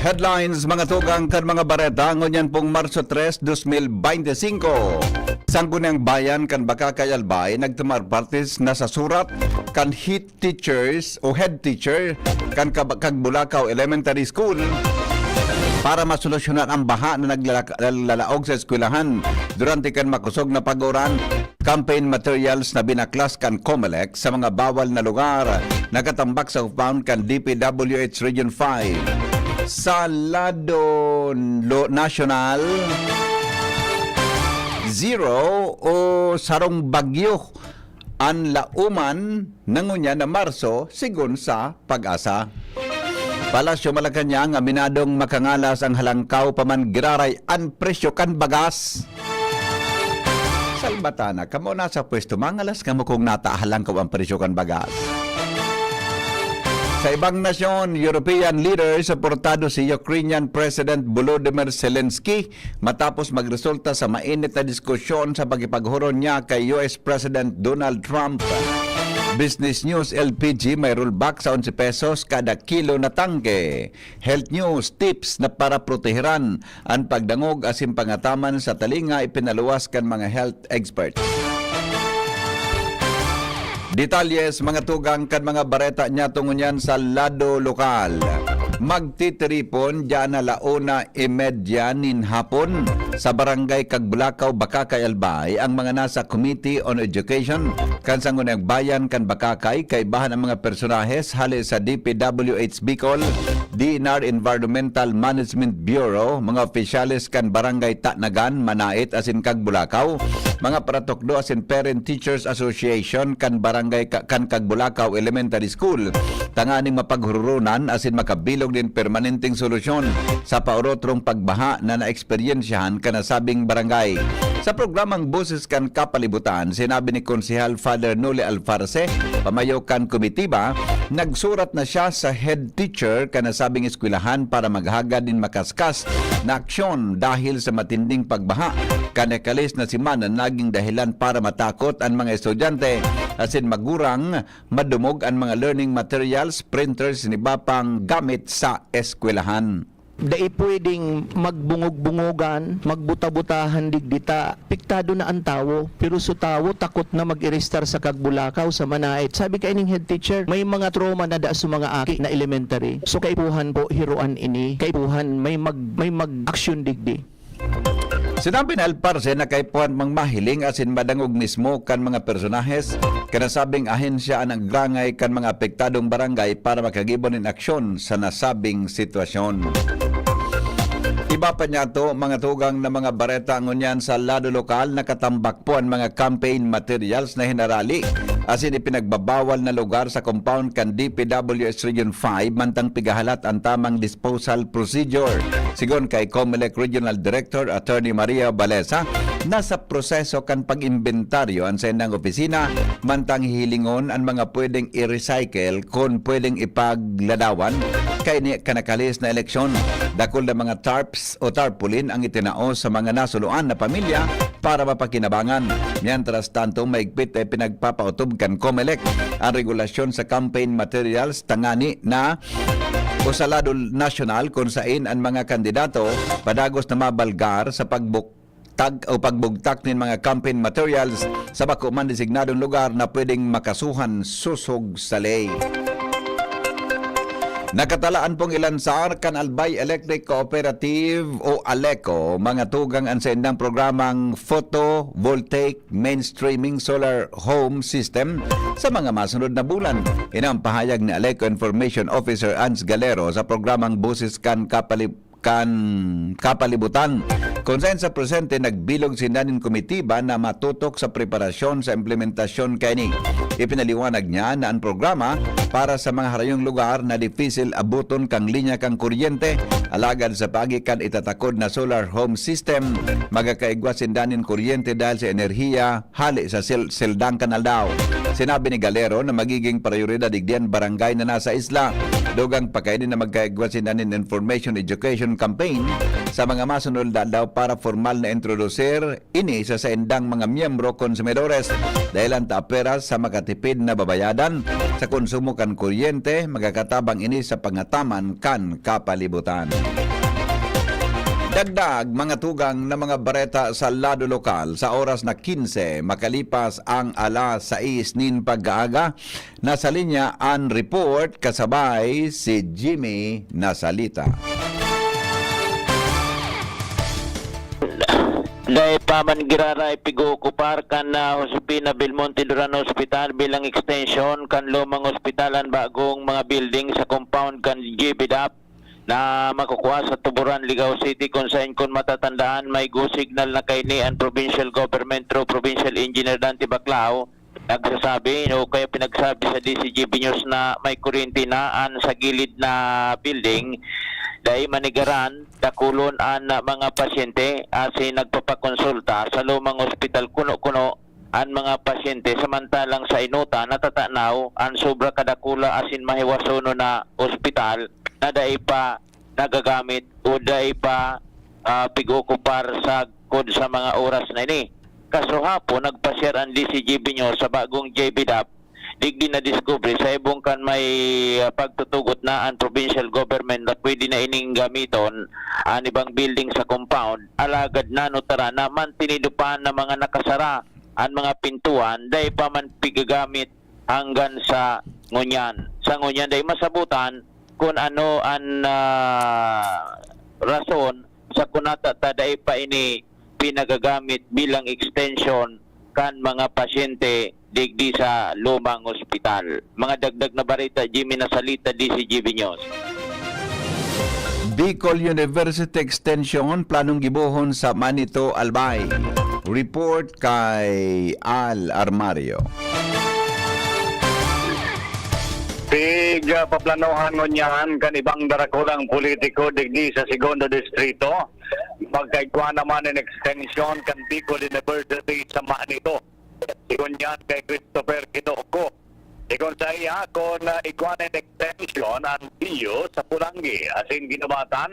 Headlines, mga tugang kan mga bareta, ngunyan pong Marso tres, dos mil bente singko. Sangguniang Bayan kan Bacacay, Albay nagtumar parte na sa surat kan head teachers o head teacher kan Kab-, Cagbulacao Elementary School para masolusyonan ang baha na naglalak-, naglalaog sa eskwelahan durante kan makosog na pag-uran. Campaign materials na binaklas kan Comelec sa mga bawal na lugar, nakatambak sa compound kan D P W H Region five. Sa lado lo-, nasyonal, zero o sarong bagyo an lauman na ngunyan na Marso, sigon sa PAGASA. Palasyo, Malacañang, aminadong makangalas ang halangkaw pa man giraray an presyo kan bagas. Salbatana, kamo nasa pwesto, mangalas kamo kung nata halangkaw ang presyo kan bagas. Sa ibang nasyon, European leaders, suportado si Ukrainian President Volodymyr Zelensky matapos magresulta sa mainit na diskusyon sa pakipaghuron niya kay U S President Donald Trump. Business News, L P G may rollback sa onse pesos kada kilo na tangke. Health News, tips na para proteheran an pagdangog asin pangataman sa talinga ipinaluwas kan mga health experts. Detalye sa mga tugang kan mga bareta niyato ngunyan sa lado lokal. Magtitiripon diyan na la una y media nin hapon sa Barangay Cagbulacao, Bacacay, Albay, ang mga nasa Committee on Education kan Sangguniang Bayan kan Bacacay, kaibahan ang mga personahes hale sa D P W H Bicol, D N R Environmental Management Bureau, mga opisyales kan Barangay Tanagan, Manait asin Cagbulacao, mga paratukdo asin Parent Teachers Association kan Barangay Ka-, kan Cagbulacao Elementary School, tanganing mapaghururunan asin makabilog nin permanenteng solusyon sa paurotrong pagbaha na naeksperyensyahan kan nasabing barangay. Sa programang Boses kan Kapalibutan, sinabi ni Konsehal Father Noli Alfarce, pamayo kan komitiba, nagsurat na siya sa head teacher kan nasabing eskwelahan para maghagad nin makaskas na aksyon dahil sa matinding pagbaha kan nakalis na semana naging dahilan para matakot an mga estudyante asin magurang, madumog an mga learning materials, printers, asin iba pang gamit sa eskwelahan. Dai pwedeng magbungog-bungogan, magbuta-butahan digdi ta apektado na an tawo. Pero so tawo takot na mag-iristar sa Kagbulakaw, sa Manait. Sabi kaining head teacher, may mga trauma na da sa mga aki na elementary. So kaipuhan po, hiroan ini. Kaipuhan, may mag-, may mag-aksyon digdi. Sinabi ni Alparse na kaipuhan mang mahiling asin madangog mismo kan mga personahes kan nasabing ahensya an agrangay kan mga apektadong barangay para makagibo nin aksyon sa nasabing sitwasyon. Iba pa niyato, mga tugang na mga bareta ngunyan sa lado lokal, nakatambak po an mga campaign materials na hinarali asin ipinagbabawal na lugar sa compound kan D P W S Region five mantang pigahalat an tamang disposal procedure. Sigon kay Comelec Regional Director Attorney Maria Balesa, nasa proseso kan pag-imbentaryo an saindang opisina, mantang hihilingon an mga pwedeng i-recycle kun pwedeng ipagladawan kaini kan nakalihis na eleksyon. Dakul na mga tarps o tarpaulin ang itinao sa mga nasuluan na pamilya para mapakinabangan. Mientras tanto, maigpit na ipinagpapautob kan Comelec an regulasyon sa campaign materials tangani na o sa lado nasyonal kun sain an mga kandidato padagos na mabalgar sa pagbuktag o pagbugtak nin mga campaign materials sa bako man designadong lugar na pwedeng makasuhan sosog sa ley. Nakatalaan pong ilansar kan Albay Electric Cooperative o ALECO, mga tugang, an saindang programang photovoltaic mainstreaming solar home system sa mga masunod na bulan. Ini ang pahayag ni ALECO Information Officer Ans Galero sa programang Boses kan Kapali-, kan Kapalibutan, kun saen sa presente nagbilog sinda nin komitiba na matutok sa preparasyon sa implementasyon kaini. Ipinaliwanag niya na an programa para sa mga harayong lugar na dipisil aboton kan linya kan kuryente, alagad sa paagi kan itatakod na solar home system, magkakaigwa sinda nin kuryente dahil sa enerhiya hale sa sil-, seldang kan aldaw. Sinabi ni Galero na magiging prayoridad digdi an barangay na nasa isla. Dugang pa kaini na magkaigwa sinda nin information education campaign sa mga masunod na aldaw para formal na introdusir ini sa saindang mga miyembro konsumidores. Dahelan ta apera sa makatipid na babayadan sa konsumo kan kuryente, magkakatabang ini sa pangataman kan kapalibutan. Dagdag, mga tugang na mga bareta sa lado lokal, sa oras na kinse makalipas ang alas sais nin pag-aaga, nasa linya an report kasabay si Jimmy Nasalita. Dai pa man giraray pig-ookupar kan, ah, Josefina Belmonte Duran Hospital bilang extension kan lumang ospital an bagong mga building sa compound kan G B dap na makukua sa Tuburan, Ligao City, kun saen, kun matatandaan, may go signal na kaini an provincial government through Provincial Engineer Dante Baclao, nagsasabi o kaya pinagsabi sa D C G B News na may kuryente na an sa gilid na building. Dai manigaran, dakulon an mga pasyente asin nagpapakonsulta sa lumang ospital kuno-kuno an mga pasyente, samantalang sa Inota natatanaw an sobra kadakula asin mahiwasonon na ospital na dai pa nagagamit o dai pa, ah, pig-ookupar sagkod sa mga oras na ini. Kasuhapon, nagpasyar an D C G B News sa bagong J B dap, digdi nadiskubre sa ibong kan may, ah, pagtutugot na an provincial government na pwede na ining gamiton an ibang building sa compound, alagad nanutara na mantinido pa na mga nakasara an mga pintuan, dai pa man pigagamit hanggan sa ngunyan. Sa ngunyan, dai masabutan kun ano an, ah, rason sa kunata ta dai pa ini pinagagamit bilang extension kan mga pasyente digdi sa lumang ospital. Mga dagdag na bareta, Jimmy Nasalita, D C G B News. Bicol University Extension planong gibohon sa Manito, Albay. Report kay Al Armario. Pig, ah, paplanohan ngunyan kan ibang darakulang politiko digdi sa Segundo Distrito, magkaigwa naman nin extension kan Bicol University sa Manito. Sigon yan kay Christopher Quinoco. Sigon saiya, kun, ah, igwa nin extension an B U sa Polangui asin Guinobatan,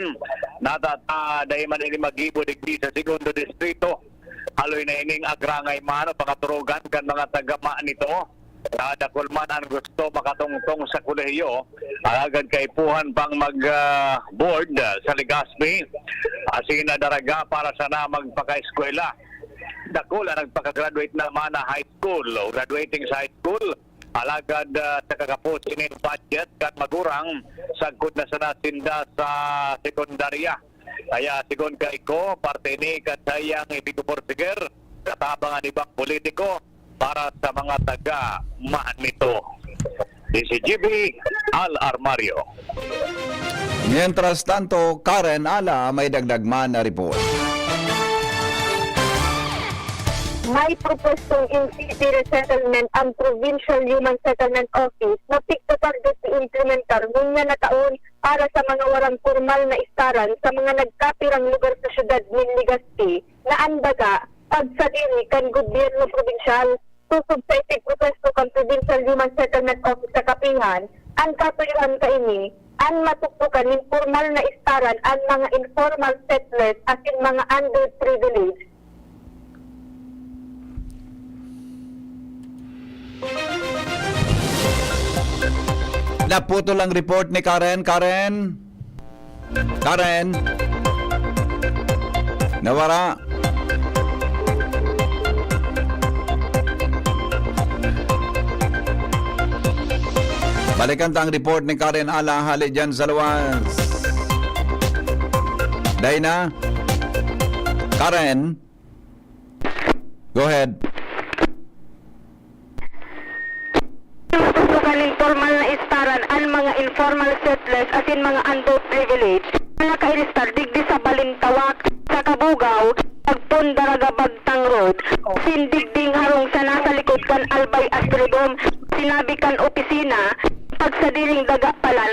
natata dai man ini magibo digdi sa Segundo Distrito. Haloy na ining agrangay man o pangaturogan kan mga taga Manito. Ah, dakul man an gusto makatungtong sa kolehiyo, alagad kaipuhan pang mag, ah, board, ah, sa Legazpi, asin na daraga para sana magpakaeskwela. Dakul an nagpaka-graduate na man na high school o graduating sa high school, alagad, ah, sa kakaposi nin budget kan magurang, sagkod na sana sinda sa sekundarya. Kaya, sigon kaiko, parte ini kan saiyang ipigpupursige, katabang an ibang politiko para sa mga taga Manito. D C G B, Al Armario. Mientras tanto, Karen Ala, may dagdag man na report. May propwestong in-city resettlement ang Provincial Human Settlement Office na pigtatarget iimplementar ngunyan na taon para sa mga walang pormal na istaran sa mga nagkapirang lugar sa siyudad nin Legazpi na an baga pagsadiri kan gobyerno probinsyal. Sosog sa ipigpropuesto kan Provincial Human Settlement Office sa Kapihan, an katuyohan kaini, an matukdokan nin pormal na istaran an mga informal settlers asin mga underprivileged. Naputol ang report ni Karen. Karen? Karen? Nawara. Balikan ta ang report ni Karen Ala hali dyan sa luwas. Dai na? Karen? Go ahead. Matutukan nin pormal na istaran an mga informal settlers asin mga underprivileged na nakahiristar digdi sa Balintawak, sa Kabugaw, Pagpon, Daraga, Bagtang Road, asin digding harong sa nasa likod kan Albay Astrodome. Sinabi kan opisina, pagsadiring daga palan,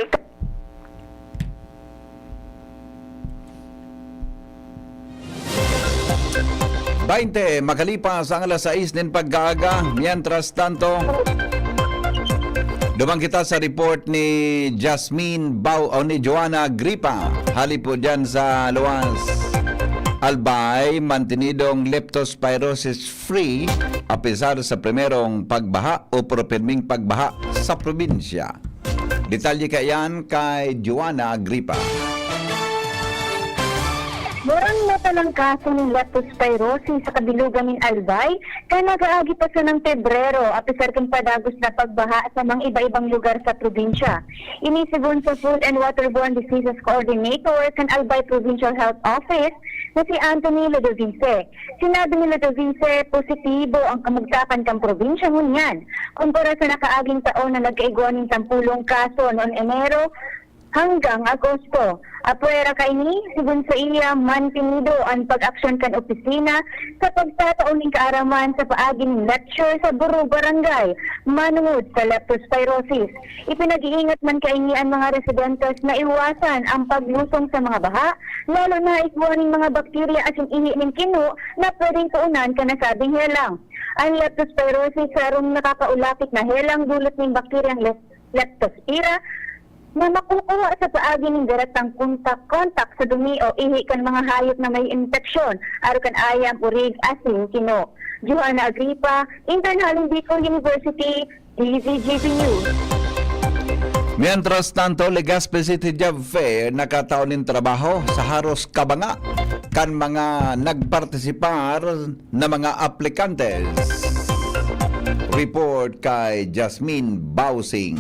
Baynte, makalipas ang alas sais nin pag-aaga. Mientras tanto, duman kita sa report ni Jasmine Bau o ni Joanna Gripa. Hali po dyan sa luwas. Albay, mantenidong leptospirosis free, apisar sa primerong pagbaha o pirming pagbaha sa probinsya. Detalye kaiyan kay Joanna Agripa. Murang matalang kaso nin leptospirosis sa kabilugan nin Albay, kan nag-aagi pa sanang Pebrero, apisar kan padagos na pagbaha sa mga iba-ibang lugar sa probinsya. Ini segun sa Food and Waterborne Diseases Coordinator kan Albay Provincial Health Office na si Anthony Lodovice. Sinabi ni Lodovice, positibo ang kamugtakan kan probinsya ngunyan. Kumpara sa nakaaging taon na nagkaigwa nin sampolong kaso noon Enero hanggang Agosto. Apwera kaini, segun saiya, mantinido an pag-aksyon kan opisina sa pagtatao nin kaaraman sa paagi nin lecture sa buro barangay manongod sa leptospirosis. Ipinag-iingat man kaini an mga residentes na iwasan ang paglusong sa mga baha, lalo na igwa nin mga bakterya asin ihi nin kino na pwedeng poonan kan nasabing helang. An leptospirosis sarong nakakaulapit na helang dulot nin bakteryang lep-, Leptospira na makukuha sa paagi nin direktang kontak, kontak sa dumi o ihi kan mga hayop na may impeksyon, arog kan ayam, urig, asin, kino. Johanna Agripa, Internal Bicol University, D Z G B News. Mientras tanto, Legazpi City Job Fair nakatao nin trabaho sa haros kabanga kan mga nagpartisipar na mga aplikantes. Report kay Jasmine Bausing.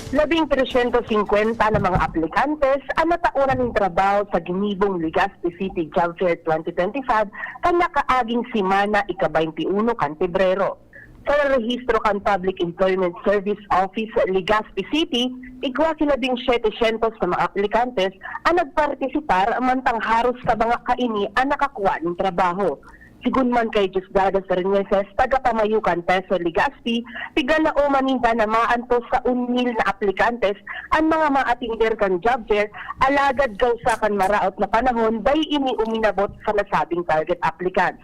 Labing tresyentos singkwenta na mga aplikantes an nataoran nin trabaho sa ginibong Legazpi City Job Fair twenty twenty-five kan nakaaging semana, ika-baynti uno kan Pebrero. Sa rehistro kan Public Employment Service Office, Legazpi City, igwa ki labing siyete syentos na mga aplikantes an nagpartisipar, mantang haros kabanga kaini an nakakuha nin trabaho. Sigun man kay Diosdado Ferneses, tagapamayo kan TESO Legazpi, pigalaoman ninda na maantos sa unmil na aplikantes an mga maatinder kan job fair, alagad gawsa kan maraot na panahon, dai ini uminabot sa nasabing target applicants.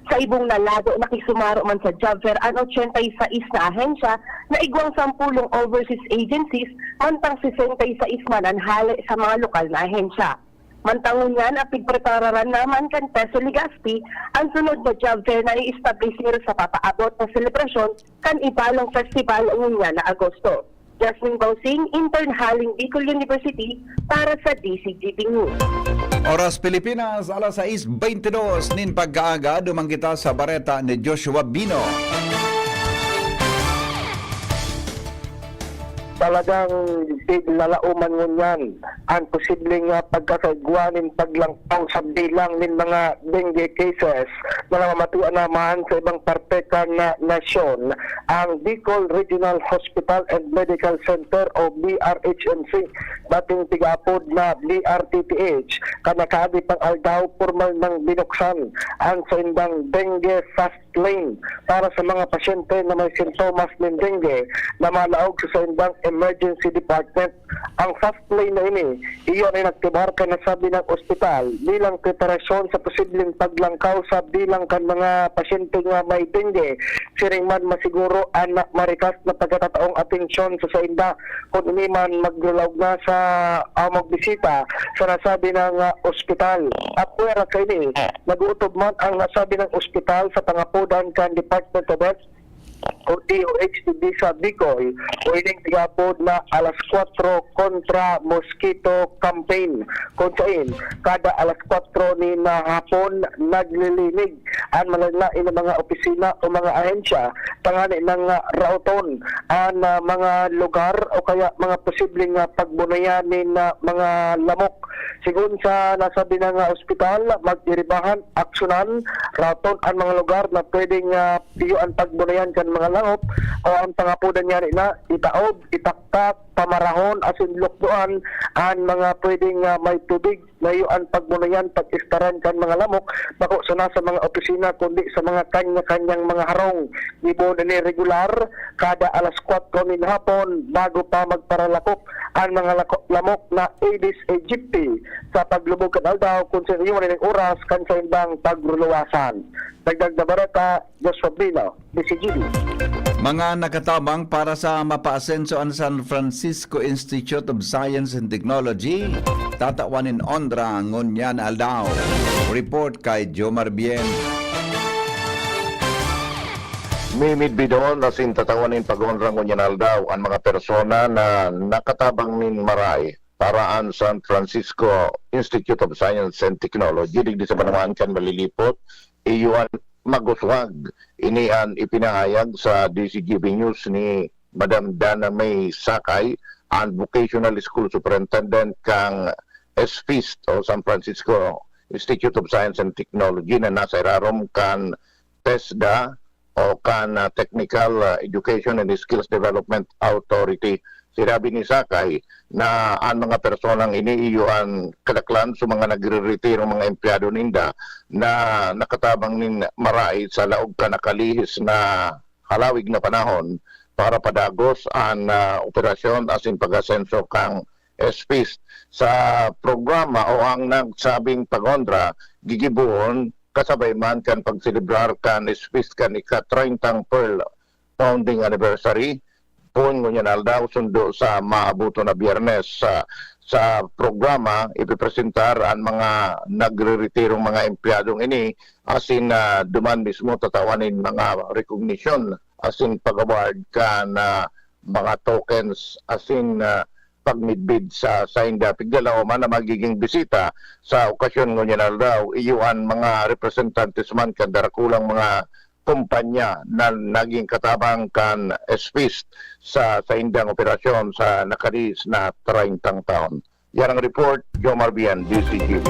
Sa ibong na lado, nakisumaro man sa job fair an ochenta y seis na ahensya na igwang sampolong overseas agencies, mantang sesenta y seis man an hale sa mga lokal na ahensya. Mantang ngunyan, apigprepararan naman kan Peso Legazpi an sunod na job fair na i-establisir sa papaabot na selebrasyon kan Ibalong Festival ngunyan na Agosto. Jasmine Bausing, intern haling Bicol University, para sa D C G B News. Oras Pilipinas, alas sais beintidos nin pagkaaga, duman kita sa bareta ni Joshua Bino. Talagang piglalauman ngunyan an posibleng, ah, pagkakaigwa nin paglangkaw sa bilang nin mga dengue cases na namamatua naman sa ibang parte kan, ah, nasyon. Ang Bicol Regional Hospital and Medical Center o B R H M C, dating tig-apod na B R T T H, kan nakaagi pang aldaw, pormal nang binuksan ang saindang dengue fast lane para sa mga pasyente na may sintomas nin dengue na malaog sa saindang emergency department. Ang fast lane na ini, iyo an inaktibar kan nasabi nang ospital bilang preparasyon sa posibleng paglangkaw sa bilang kan mga pasyente nga may dengue, siring man masiguro an marikas na pagkatataong atensyon sa sainda kun ini man magrulaog na sa, ah, magbisita sa nasabi nang, ah, ospital. Apwera kaini, nag-ootob man ang nasabi nang ospital sa pangapodan kan Department of Health o D O H T B sa Bicol, o ining tig-apod na Alas Kwatro Kontra Mosquito Campaign, kun sain kada alas kwatro nin hapon naglilinig an mga lain na mga opisina o mga ahensya tangani nang, ah, raoton an, ah, mga lugar o kaya mga posibleng, ah, pagbunayan nin, ah, mga lamok. Sigon sa nasabi nang, ah, ospital, magdiribahan, aksyonan, raoton an mga lugar na pwedeng, ah, iyo an pagbunayan kan mga langop o ang pangapodan niya na itaob, itaktak, pamarahon asin lukdoan an mga pwedeng, ah, may tubig. Mayo an pagbunayan, pag-estaran kan mga lamok, bako sana sa mga opisina, kundi sa mga kanya-kanyang mga harong. Gibohon ini regular, kada alas kwatro nin hapon, bago pa magparalakop an mga lako-, lamok na Aedes aegypti sa paglubog kan aldaw, kun sa iyon ning oras kan saindang pagruluwasan. Dagdag na bareta, Joshua Bino, D C G B. Mga nakatabang para sa mapaasenso an San Francisco Institute of Science and Technology, tatawan nin onra ngunyan aldaw. Report kay Jomar Bien. Mimidbidon asin tatawan nin pag-onra ngunyan aldaw an mga persona na nakatabang nin marahay para an San Francisco Institute of Science and Technology digdi sa banwaan kan Malilipot, iyo an mag-uswag. Ini an ipinahayag sa D C G B News ni Madam Dana May Sakay, an Vocational School Superintendent kan SFIST o San Francisco Institute of Science and Technology na nasa irarom kan TESDA o kan, ah, Technical, ah, Education and Skills Development Authority. Sinabi ni Sakay na an mga personang ini iyo an kadaklan sa mga nagreretirong mga empleyado ninda na nakatabang nin maray sa laog kan nakalihis na halawig na panahon para padagos an, ah, operasyon asin pag-asenso kan SFIST. Sa programa o ang nagsabing pag-onra, gigibohon kasabay man kan pagselebrar kan SFIST kan ika-treyntang Pearl Founding Anniversary, poon ngunyan aldaw sundo sa maaboton na Biyernes. Sa, sa programa, ipipresentar an mga nagreretirong mga empleyadong ini asin, ah, duman mismo tatawan nin mga rekognisyon asin pag-award kan, ah, mga tokens asin, ah, pagmidbid sa sainda. Piglalauman na magiging bisita sa okasyon ngunyan aldaw, iyo an mga representantes man kan darakulang mga kompanya na naging katabang kan SFIST sa saindang operasyon sa nakalihis na treyntang taon. Yan ang report, Jomar Bian, D C G B.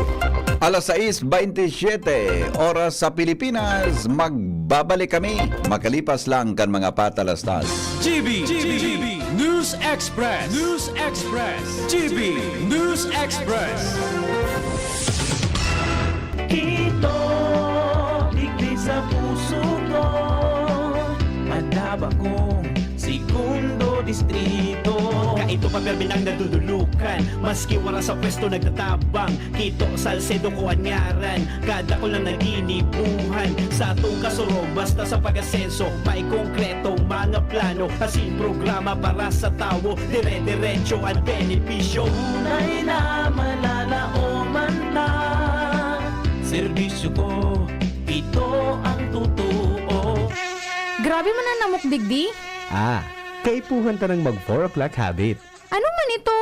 Alas sais bentisiete, oras sa Pilipinas, magbabalik kami makalipas lang kan mga patalastas. G B, G B, News Express, News Express, G B News Express. Kito, digdi sa puso ko, madaba kong segundo distrito. Kaito pa permi nang nadudulukan, maski wala sa pwesto nagtatabang. Kito Salcedo ko an ngaran, kadakul na naginibuhan. Sa atong kasurog, basta sa pag-asenso, may konkretong mga plano, asin programa para sa tawo, dire-diretso an benepisyo. Tunay na malalaoman Serbisyo ko, ito ang totoo. Grabe man an namok digdi. Ah, kaipuhan ta nang mag four o'clock habit. Ano man ito?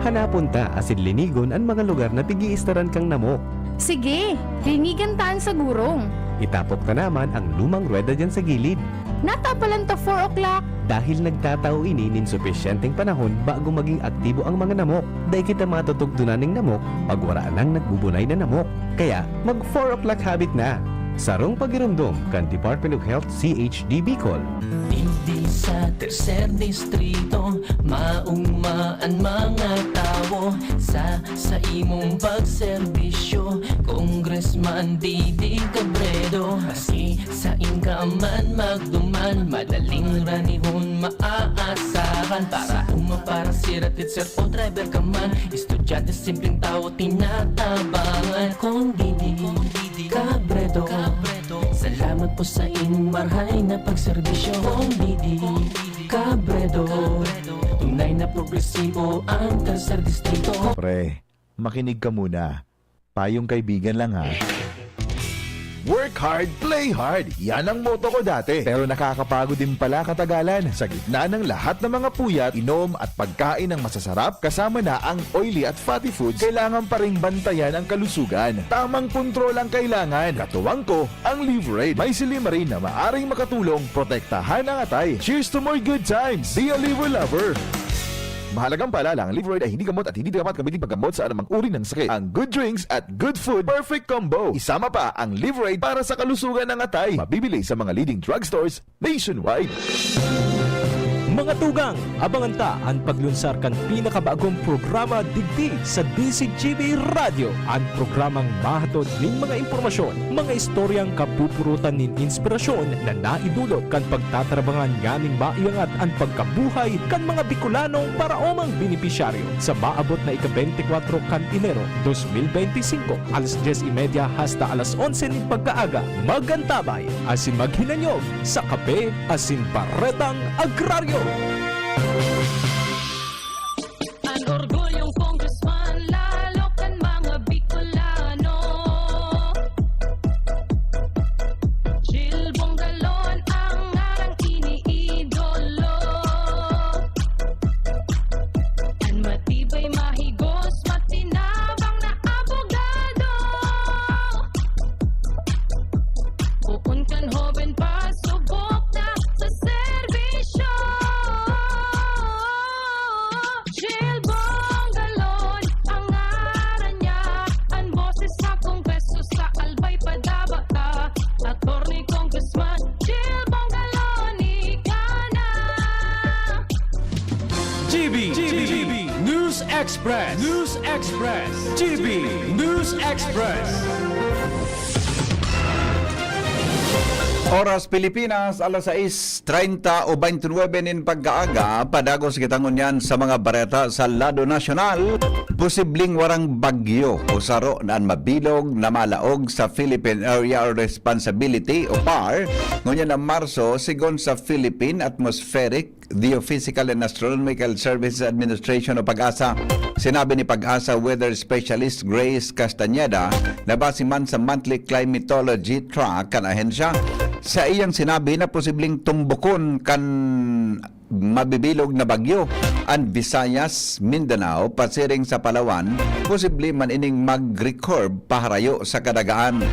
Hanapon ta asin linigon an mga lugar na pig-iistaran kan namok. Sige, linigan ta an sagurong. Itapok ta naman ang lumang ruweda diyan sa gilid. Natapalan ta four o'clock. Dahil nagtatao ini nin supisyenteng panahon bago maging aktibo ang mga namok. Dai kita matutugdonan nin namok pag wara nang nagbubunay na namok. Kaya, mag four o'clock habit na! Sarong pagiromdom kan Department of Health C H D Bicol. Digdi sa Tercer Distrito, maugma an mga tawo sa, sa imong pagserbisyo, Congressman Didi Cabredo. Maski sain ka man magduman, madaling ranihon maaasahan. Para uma, para sira, teacher o driver ka man, estudyante, simpleng tawo, tinatabangan. Kong Didi Cabredo, salamat po sa inyong marhay na pagserbisyo. Kong Didi Cabredo, tunay na progresibo ang Tercer Distrito. Pre, makinig ka muna. Payong kaibigan lang ha. Work hard, play hard. Yan ang motto ko dati. Pero nakakapagod din pala katagalan. Sa gitna ng lahat ng mga puyat, inom at pagkain ng masasarap, kasama na ang oily at fatty foods, kailangan pa ring bantayan ang kalusugan. Tamang kontrol ang kailangan. Katuwang ko, ang Liverade. May silymarin na maaring makatulong protektahan ang atay. Cheers to more good times! Be a Liver Lover! Mahalagang paalala, ang Liverade ay hindi gamot at hindi dapat gamitin paggamot sa anumang uri ng sakit. Ang good drinks at good food, perfect combo. Isama pa ang Liverade para sa kalusugan ng atay. Mabibili sa mga leading drugstores nationwide. Mga tugang, abangan ta an paglunsar kan pinakabagong programa digdi sa D Z G B Radyo, an programang mahatod nin mga impormasyon, mga istoryang kapupurutan nin inspirasyon na naidulot kan pagtatarabangan nganing maiangat an pagkabuhay kan mga Bicolanong paraomang benepisyaryo sa maabot na ika-beintikwatro kan Enero, dos mil beintisinko, alas dyes y media hasta alas onse nin pagkaaga. Mag-antabay asin maghinanyog sa kape asin baretang agraryo. An orgulyong congressman, lalo kan mga Bicolano. Jill Bongalon ang ngarang iniidolo. An matibay, mahigos, matinabang na abogado. Poon kan hoben pa, subok na sa serbisyo. Jill Bongalon ang ngaran niya, an boses sa Kongreso sa Albay padaba ta. Attorney Congressman Jill Bongalon, ika na. G B, G B, News Express, News Express, G B, News Express. Oras Pilipinas, alas sais treinta o veintinuebe nin pagkaaga. Padagos kita ngunyan sa mga bareta sa lado nasyonal. Posibleng warang bagyo o saro na an mabilog na malaog sa Philippine Area of Responsibility o PAR ngunyan na Marso, sigon sa Philippine Atmospheric Geophysical and Astronomical Services Administration o PAGASA. Sinabi ni PAGASA weather specialist Grace Castañeda na base man sa monthly climatology track kan ahensya, sa iyang sinabi na posibleng tumbokon kan mabibilog na bagyo an Visayas, Mindanao, pasiring sa Palawan, posible man ining mag-recurve paharayo sa kadagaan,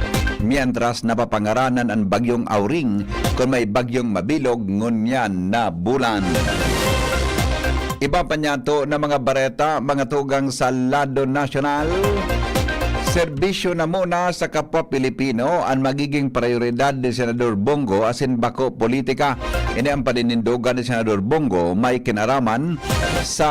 mientras napapangaranan an Bagyong Auring kun may bagyong mabilog ngunyan na bulan. Iba pa niyato na mga bareta, mga tugang sa lado nasyonal. Serbisyo na muna sa kapwa Pilipino an magiging prayoridad ni Senador Bong Go asin bako politika. Ini ang paninindogan ni Senador Bong Go may kinaraman sa,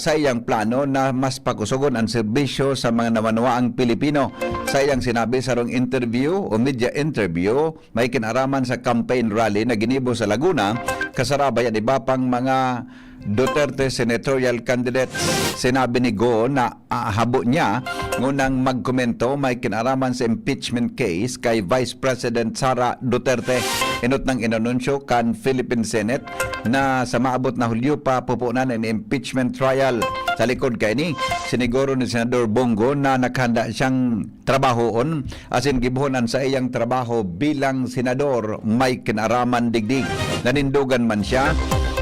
sa iyang plano na mas pakusogon ang serbisyo sa mga namanwaang Pilipino. Sa iyang sinabi sa sarong interview o media interview, may kinaraman sa campaign rally na ginibo sa Laguna, kasarabay an iba pang mga Duterte senatorial candidates. Sinabi ni Go na, ah, habo niya ngunang magkomento may kinaraman sa impeachment case kay Vice President Sara Duterte. Inot nang inanunsyo kan Philippine Senate na sa maabot na Hulyo pa pupunan an impeachment trial. Sa likod kaini, Siniguro ni Senador Bong Go na nakahanda siyang trabahoon, asin gibohon an saiyang trabaho bilang senador may kinaraman digdi. Nanindogan man siya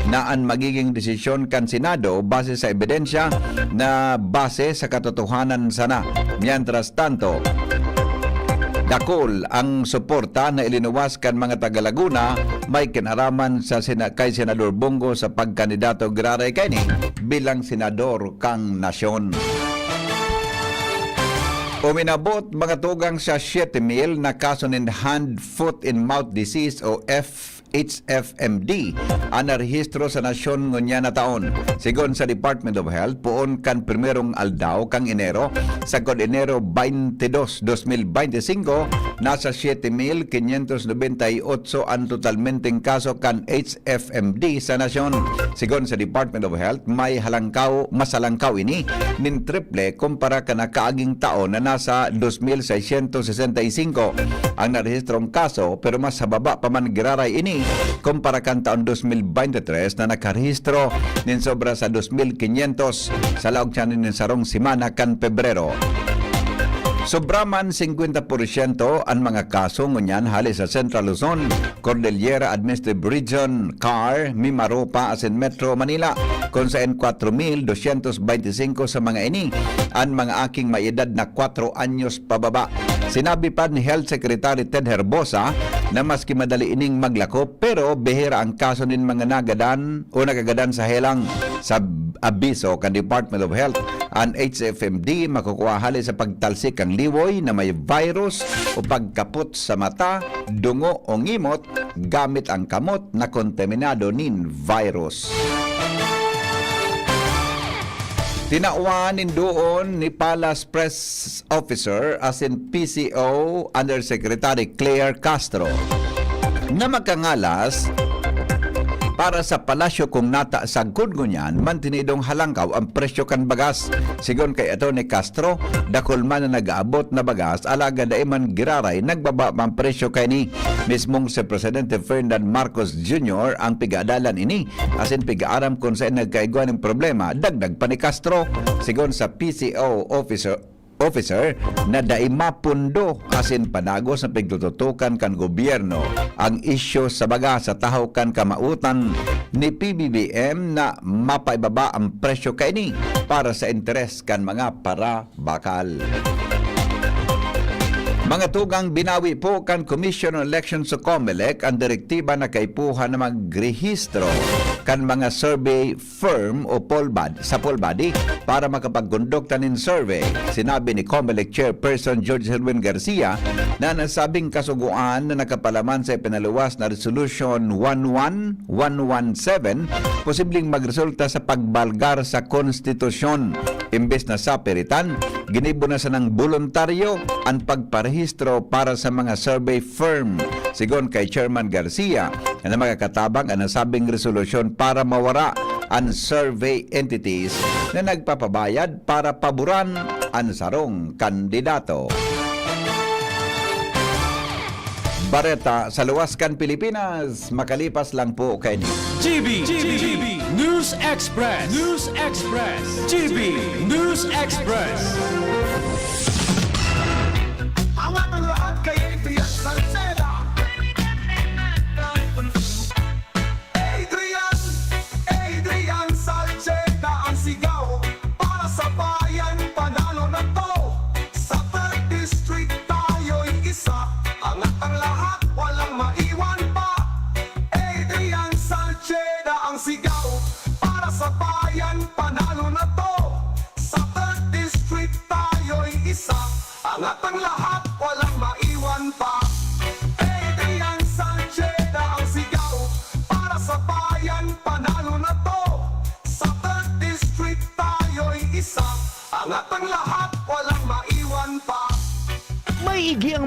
na an magiging desisyon kan Senado base sa ebidensya na base sa katotohanan sana. Mientras tanto, dakul ang suporta na ilinuwas kan mga taga Laguna may kinaraman sa sina-, kay Senador Bong Go sa pagkandidato giraray kaini bilang senador kan nasyon. Uminabot mga tugang sa siyete mil na kaso nin hand, foot, and mouth disease o F H F M D an narehistro sa nasyon ngunyan na taon. Sigon sa Department of Health, poon kan primerong aldaw kan Enero, sagkod Enero twenty-two, dos mil bente singko, nasa siyete mil kinyentos nobenta y otso an totalmenteng kaso kan H F M D sa nasyon. Sigon sa Department of Health, may halangkaw, mas halangkaw ini nin triple kumpara kan nakaaging taon na nasa dos mil seiscientos sesenta y cinco ang narehistrong kaso, pero mas hababa pa man giraray ini kumpara kan taon dos mil bente tres na nakarehistro nin sobra sa dos mil kinyentos sa laog siya nin sarong semana kan Pebrero. Sobra man singkwenta porsyento an mga kaso ngunyan hale sa Central Luzon, Cordillera Administrative Region, car, Mimaropa asin Metro Manila, kun saen kwatro mil dosyentos bente singko sa mga ini an mga aking may edad na kwatro anyos pababa. Sinabi pa ni Health Secretary Ted Herbosa na maski madali ining maglakop, pero bihira ang kaso nin mga nagadan o nagagadan sa helang. Sa abiso kan Department of Health, an H F M D makukuha hale sa pagtalsik kan liwoy na may virus o pagkapot sa mata, dungo o ngimot gamit ang kamot na kontaminado nin virus. Tinawan nin duon ni Palace Press Officer asin P C O Undersecretary Claire Castro na makangalas para sa palasyo kung nata sagkod ngunyan mantinidong halangkaw ang presyo kan bagas. Sigon kay Attorney Castro, dakul man na nag-aabot na bagas, alagad dai man giraray nagbaba ang presyo kaini. Mismong si Presidente Ferdinand Marcos Junior ang pigaadalan ini, asin pigaaram kun saen nagkaigwa nin problema, dagdag pa ni Castro. Sigon sa P C O officer, officer na dai mapundo asin padagos na pigtututukan kan gobyerno ang isyu sa bagas sa tahaw kan kamawotan ni P B B M na mapaibaba ang presyo kaini para sa interes kan mga parabakal. Mga tugang, binawi po kan Commission on Elections o COMELEC ang direktiba na kaipuhan na magrehistro kan mga survey firm o poll body, sa poll body para makapagkondukta nin survey. Sinabi ni COMELEC Chairperson George Herwin Garcia na nasabing kasugoan na nakapalaman sa ipinaluwas na Resolution one one one one seven posibleng magresulta sa pagbalgar sa konstitusyon. Imbes na sapiritan, ginibo na sanang boluntaryo an pagparehistro para sa mga survey firm. Sigon kay Chairman Garcia, na makakatabang an nasabing resolusyon para mawara an survey entities na nagpapabayad para paboran an sarong kandidato. Bareta sa luwas kan Pilipinas, makalipas lang po kaini. G B, G B, News Express, News Express, G B News Express. Angat ang lahat kay Adrian Salceda. Adrian, Adrian Salceda ang sigaw para sa bayan, panalo na 'to. Sa third District tayo'y isa, angat ang lahat, walang maiwan pa. Adrian Salceda ang sigaw para sa bayan, panalo na 'to. Sa third District tayo'y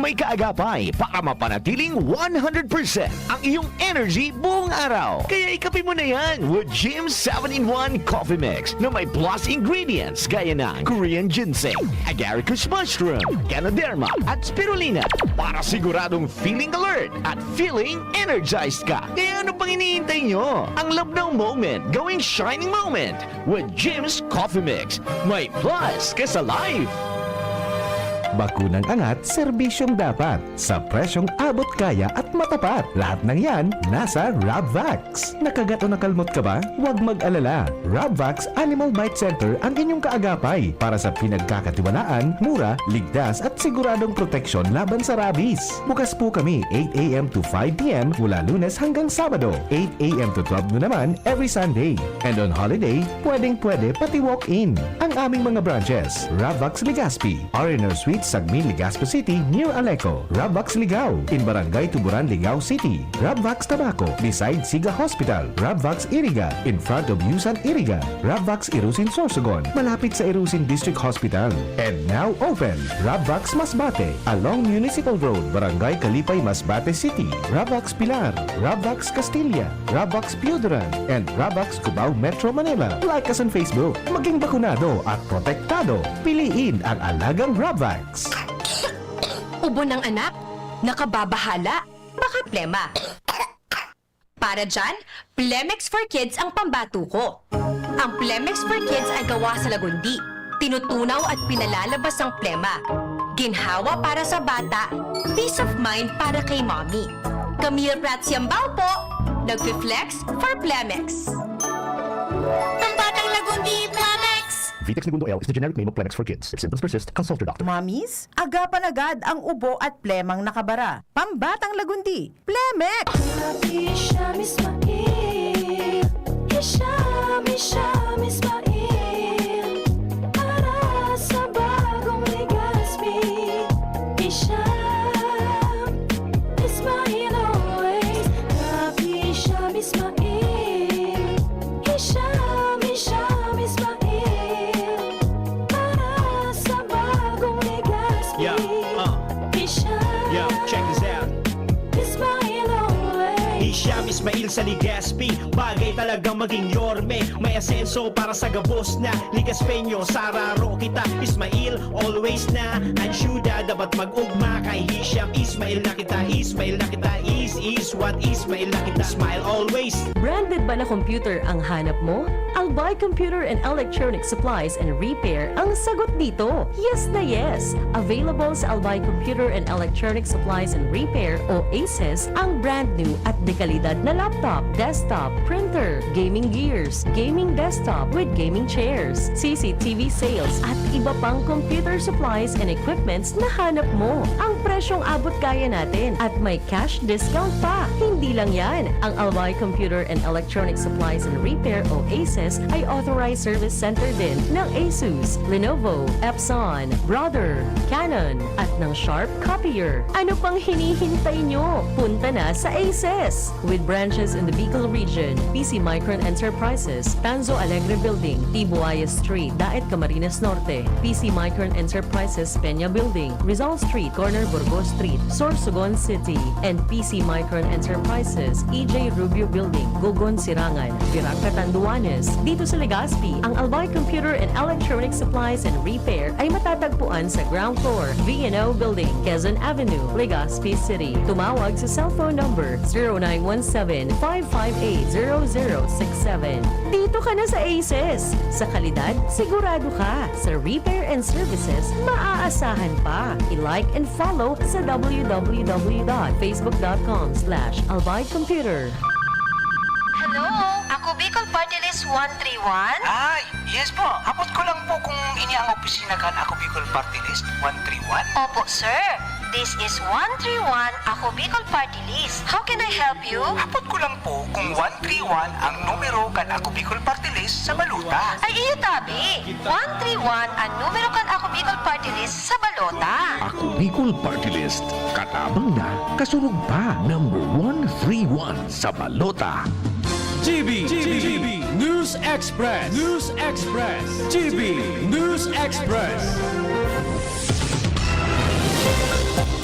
May kaagapay para mapanatiling one hundred percent ang iyong energy buong araw. Kaya ikape mo na yan with Jim's seven-in-one Coffee Mix na may plus ingredients gaya ng Korean ginseng, agaricus mushroom, ganoderma, at spirulina para siguradong feeling alert at feeling energized ka. Kaya ano pang hinihintay nyo? Ang love now moment, gawing shining moment with Jim's Coffee Mix. May plus ka sa life! Bakunang angat, serbisyong dapat, sa presyong abot kaya at matapat. Lahat ng yan, nasa Rabvax. Nakagat o nakalmot ka ba? Huwag mag-alala. Rabvax Animal Bite Center ang inyong kaagapay para sa pinagkakatiwalaan, mura, ligtas at siguradong proteksyon laban sa rabies. Bukas po kami eight a m to five p m mula Lunes hanggang Sabado, eight a m to twelve noon naman every Sunday. And on holiday, pwedeng-pwede pati walk-in. Ang aming mga branches, Rabvax Legazpi, R and R Suites, Sagmin, Legazpi City, near Aleco, Rabvax Ligao, in Barangay Tuburan, Ligao City, Rabvax Tabaco, beside Siga Hospital, Rabvax Iriga, in front of Yusan Iriga, Rabvax Irusin, Sorsogon, malapit sa Irusin District Hospital. And now open, Rabvax Masbate, along Municipal Road, Barangay Kalipay, Masbate City, Rabvax Pilar, Rabvax Castilla, Rabvax Pioduran, and Rabvax Cubao, Metro Manila. Like us on Facebook. Maging bakunado at protektado. Piliin ang alagang Rabvax. Ubo ng anak, nakababahala, baka plema. Para dyan, Plemex for Kids ang pambato ko. Ang Plemex for Kids ay gawa sa lagundi. Tinutunaw at pinalalabas ang plema. Ginhawa para sa bata, peace of mind para kay mommy. Camille Prats Yambao po, nagfi-flex for Plemex. Pambatang lagundi, Plemex! Vitex Negundo L is the generic name of Plemex for Kids. If symptoms persist, consult your doctor. Mommies, agapan agad ang ubo at plemang nakabara. Pambatang lagundi, Plemex! Grabe, Hisham Ismail. Hisham, Hisham Ismail. Para sa bagong Legazpi. Hisham Ismail always. Grabe, Hisham Ismail. Hisham, Hisham Ismail. Para sa bagong Legazpi. Yeah, uh. Hisham. Yeah, check this out. Ismail always. Hisham Ismail sa Legazpi, bagay talagang maging yorme. May asenso para sa gabos na Legazpeño. Sararo kita, Ismail always na. Ayuda, dapat mag-ugma kay Hisham Ismail na kita. Ismail na kita, is, is what Ismail na kita. Smile always. Branded ba na computer ang hanap mo? Albay Computer and Electronic Supplies and Repair ang sagot dito. Yes na yes! Available sa Albay Computer and Electronic Supplies and Repair o ACES ang brand new at dekalidad na laptop, desktop, printer, gaming gears, gaming desktop with gaming chairs, C C T V sales at iba pang computer supplies and equipments na hanap mo. Ang presyong abot kaya natin at may cash discount pa. Hindi lang yan, ang Albay Computer and Electronic Supplies and Repair o ACES ay authorized service center din ng Asus, Lenovo, Epson, Brother, Canon, at ng Sharp Copier. Ano pang hinihintay nyo? Punta na sa ACES! With branches in the Bicol region, P C Micron Enterprises, Tanzo Alegre Building, Tibuaya Street, Daet, Camarines Norte, P C Micron Enterprises, Peña Building, Rizal Street, corner Burgos Street, Sorsogon City, and P C Micron Enterprises, E J Rubio Building, Gogon, Sirangan, Virac, Catanduanes. Dito sa Legazpi, ang Albay Computer and Electronic Supplies and Repair ay matatagpuan sa ground floor, V and O Building, Quezon Avenue, Legazpi City. Tumawag sa cellphone number zero nine one seven, five five eight, zero zero six seven. Dito ka na sa ACES! Sa kalidad, sigurado ka. Sa repair and services, maaasahan pa. I-like and follow sa w w w dot facebook dot com slash albay computer. Hello, Ako Bicol Party List one three one? Ay, yes po. Hapot ko lang po kung ini ang opisina kan Ako Bicol Party List one three one? Opo, sir. This is one three one Ako Bicol Party List. How can I help you? Hapot ko lang po kung one three one ang numero kan Ako Bicol Party List sa balota. Ay, iyo tabi. One three one ang numero kan Ako Bicol Party List sa balota. Ako Bicol Party List. Katabang na, kasurog pa. Number one three one sa balota. G B, G B, News Express, News Express, G B News Express.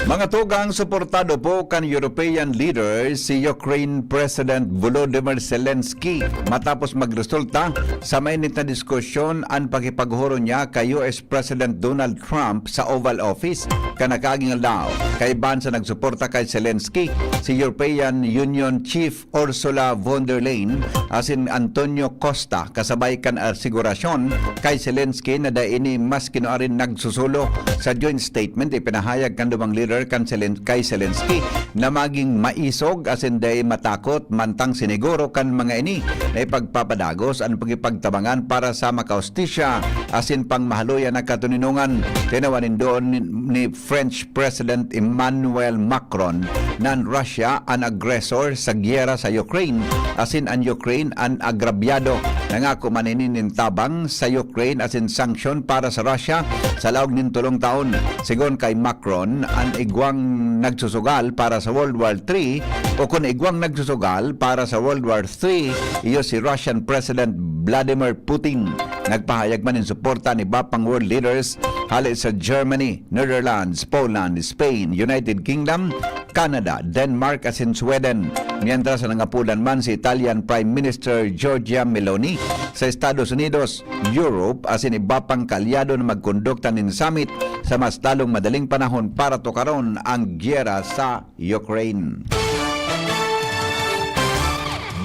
Mga tugang, suportado po kan European leaders si Ukraine President Volodymyr Zelensky matapos magresulta sa mainit na diskusyon an pakipaghuron niya kay U S President Donald Trump sa Oval Office kan nakaaging aldaw. Kaibahan sa nagsuporta kay Zelensky, si European Union Chief Ursula von der Leyen asin Antonio Costa, kasabay kan asigurasyon kay Zelensky na dai ini mas kinuarin nagsusulo. Sa joint statement, ipinahayag kan duwang leader kan Zelen-, kay Zelensky na maging maisog asin dai matakot, mantang siniguro kan mga ini na ipagpapadagos an pakipagtabangan para sa makahustisya asin pangmahaluyan na katoninongan. Tinawan nin duon ni, ni French President Emmanuel Macron na an Russia an agresor sa giyera sa Ukraine, asin an Ukraine an agrabyado. Nangako man ini nin tabang sa Ukraine asin sanksyon para sa Russia sa laog nin tolong taon. Sigon kay Macron, an igwang nagsusugal para sa World War Three o kun igwang nagsusugal para sa World War Three, iyo si Russian President Vladimir Putin. Nagpahayag man nin suporta an iba pang world leaders hale sa Germany, Netherlands, Poland, Spain, United Kingdom, Canada, Denmark asin Sweden, mientras na nangapodan man si Italian Prime Minister Giorgia Meloni sa Estados Unidos, Europe asin iba pang kaalyado na magkondukta nin summit sa mas lalong madaling panahon para tukaron ang giyera sa Ukraine.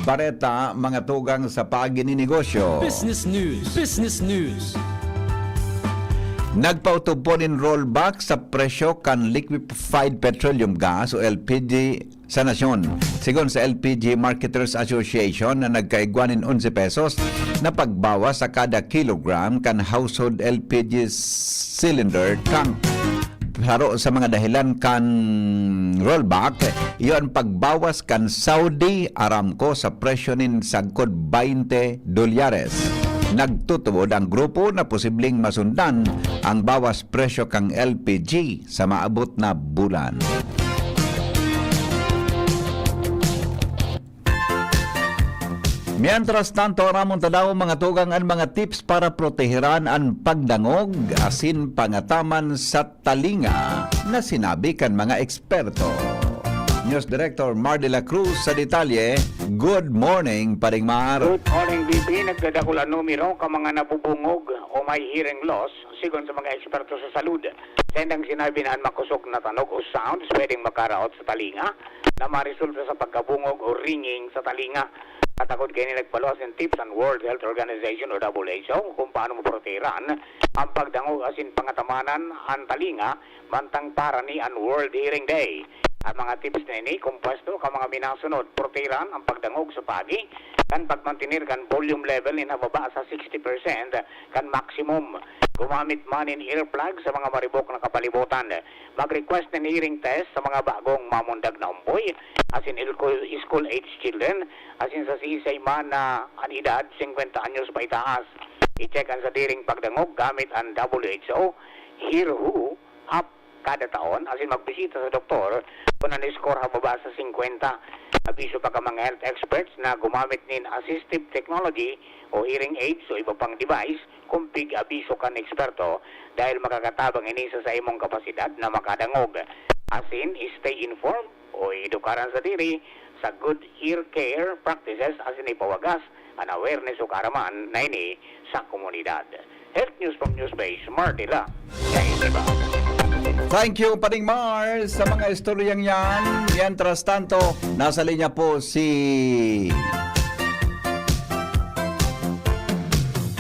Bareta, mga tugang sa pagninegosyo. Business News. Business News. Nagpautob po nin rollback sa presyo kan liquefied petroleum gas o L P G sa nasyon. Sigon sa L P G Marketers Association na nagkaigwa nin onse pesos na pagbawas sa kada kilogram kan household L P G cylinder tank. Saro sa mga dahilan kan rollback, iyo an pagbawas kan Saudi Aramco sa presyo nin sagkod baynte dolyares. Nagtutubod ang grupo na posibleng masundan ang bawas presyo kan L P G sa maabot na bulan. Mientras tanto, aramon ta daw, mga tugang, an mga tips para proteheran an pagdangog asin pangataman sa talinga na sinabi kan mga eksperto. News Director Mar de la Cruz sa detalye. Good morning, Paring Mar. Good morning, B B. Nagdadakul an numero kan mga nabubungog o may hearing loss, sigon sa mga eksperto sa salud. Sa indang sinabi na an makosog na tanog o sounds pwedeng makaraot sa talinga na maresulta sa pagkabungog o ringing sa talinga. Katakod kaini, nagpaluwas nin tips an World Health Organization o W H O kung paano maprotehiran an pagdangog asin pangatamanan an talinga, mantang para ni an World Hearing Day. An mga tips na ini kompuesto kan mga minasunod: protehiran an pagdangog sa paagi kan pagmantener kan volume level nin hababa sa sixty percent kan maximum. Gumamit man nin earplug sa mga maribok na kapalibotan. Mag-request nin hearing test sa mga bagong mamundag na ompoy, asin ilko-, school-age children, asin sa siisay man na an edad singkwenta anyos paitaas. I-check an sadiring pagdangog gamit an W H O Hear Who app kada taon, asin magbisita sa doktor kun an score hababa sa singkwenta. Abiso pa kan mga health experts na gumamit nin assistive technology o hearing aids o iba pang device kung pig-abiso kan eksperto, dahil makakatabang ini sa saimong kapasidad na makadangog. Asin, stay informed o edukar an sadiri sa good ear care practices asin ipawagas an awareness o kaaraman na ini sa komunidad. Health News from Newsbase, Mardila. Thank you, Paring Mars, sa mga istoryang yan. Mientras tanto, nasa linya po si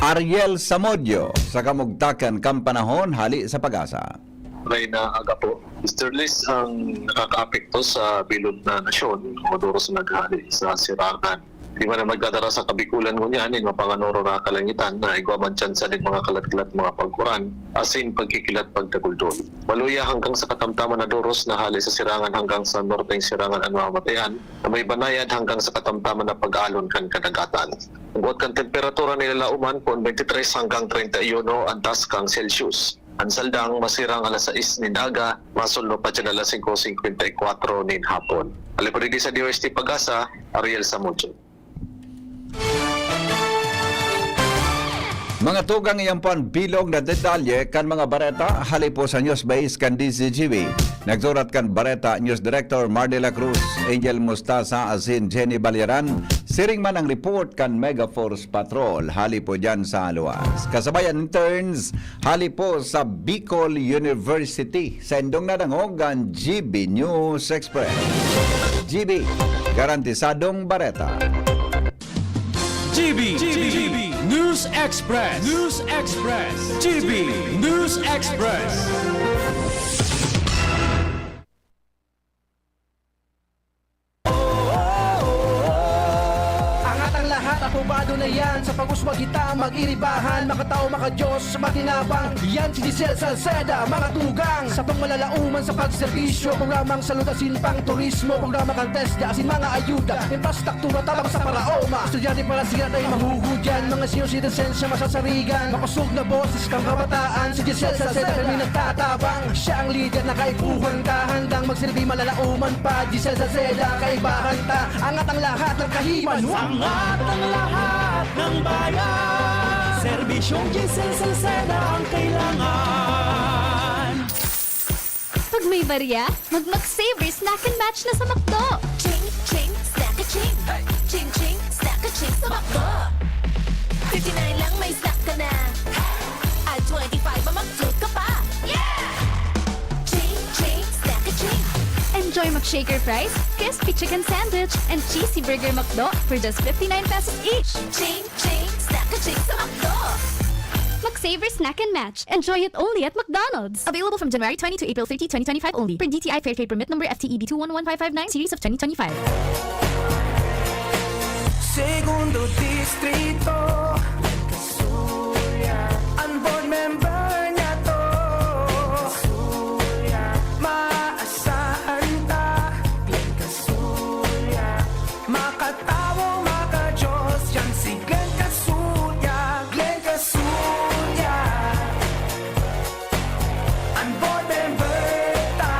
Ariel Samudio sa kamugtakan kan panahon hali sa PAGASA. Maray na aga po. Mister Liz, ang nakakaapekto sa bilog na nasyon o doros na naghahali sa sirangan. Di man na magdadara sa kabikulan ngunyan nin mapanganoro na kalangitan na igwa man tsansa nin mga kalat-kalat, mga pagkuran, asin pagkikilat pagdaguldol. Maluya hanggang sa katamtaman na doros na hali sa sirangan hanggang sa norteng sirangan an mamamatayan, na may banayad hanggang sa katamtaman na pag-alon kan kadagatan. Ang buot kan temperatura nilalaoman kun twenty-three hanggang treinta y uno an taskang Celsius. An saldang masirang alas sais nin aga, masulno pa diyan alas singko singkwenta y kwatro nin hapon. Hali po digdi sa D O S T PAGASA, Ariel Samudio. Mga tugang, iyan po an bilog na detalye kan mga bareta hali po sa Newsbase kan D Z G B. Nagsurat kan bareta, News Director Mardy La Cruz, Angel Mostasa asin Jenny Balyaran. Siring man ang report kan Megaforce Patrol, hali po dyan sa luwas. Kasabay an interns, hali po sa Bicol University. Sa indong nadangog an G B News Express. G B, garantisadong bareta. G B, G B, News Express, News Express, G B News Express. Angat ang lahat, aprobado na yan. Sa pag-uswag kita, mag-iribahan, makatao, makadiyos, makinabang. Yan si Giselle Salceda, mga tugang. Sa pangmalalauman sa pagserbisyo, programang salud asin pang turismo, programa kan TESDA asin mga ayuda, infrastruktura tabang sa paraoma. Estudyante para siya tayo mahuhudyan, mga senior citizens siya masasarigan. Makosog na boses kang kabataan, si Giselle Salceda kami nagtatabang. Siya ang lider na kaipuhan ta, handang magsilbi malalauman pa. Giselle Salceda, kaibahan ta, angat ang lahat ng kahiman. Angat ang lahat ng bayan. Serbisyong Giselle Salceda ang kailangan. Pag may barya, mag Mac Saver Snack and Match na sa McDo. Ching, ching, snack a ching. Ching, ching, snack a ching sa McDo. Fifty-nine lang may snack ka na. At twenty-five, ma-McFloat ka pa. Yeah! Ching, ching, snack a ching. Enjoy McShaker fries, crispy chicken sandwich, and cheesy burger McDo for just fifty-nine pesos each. Ching, ching, snack a ching sa McDo. Mac Saver Snack and Match. Enjoy it only at McDonald's. Available from January twenty to April thirty, twenty twenty-five only. Per D T I Fair Trade Permit Number F T E B two one one five five nine series of twenty twenty-five. Segundo Distrito, Glenn Casulya. An board member niya to, Casulya. Maasahan ta, Glenn Casulya. Makatawo, makadiyos, yan si Glenn Casulya. Glenn Casulya. An board member ta.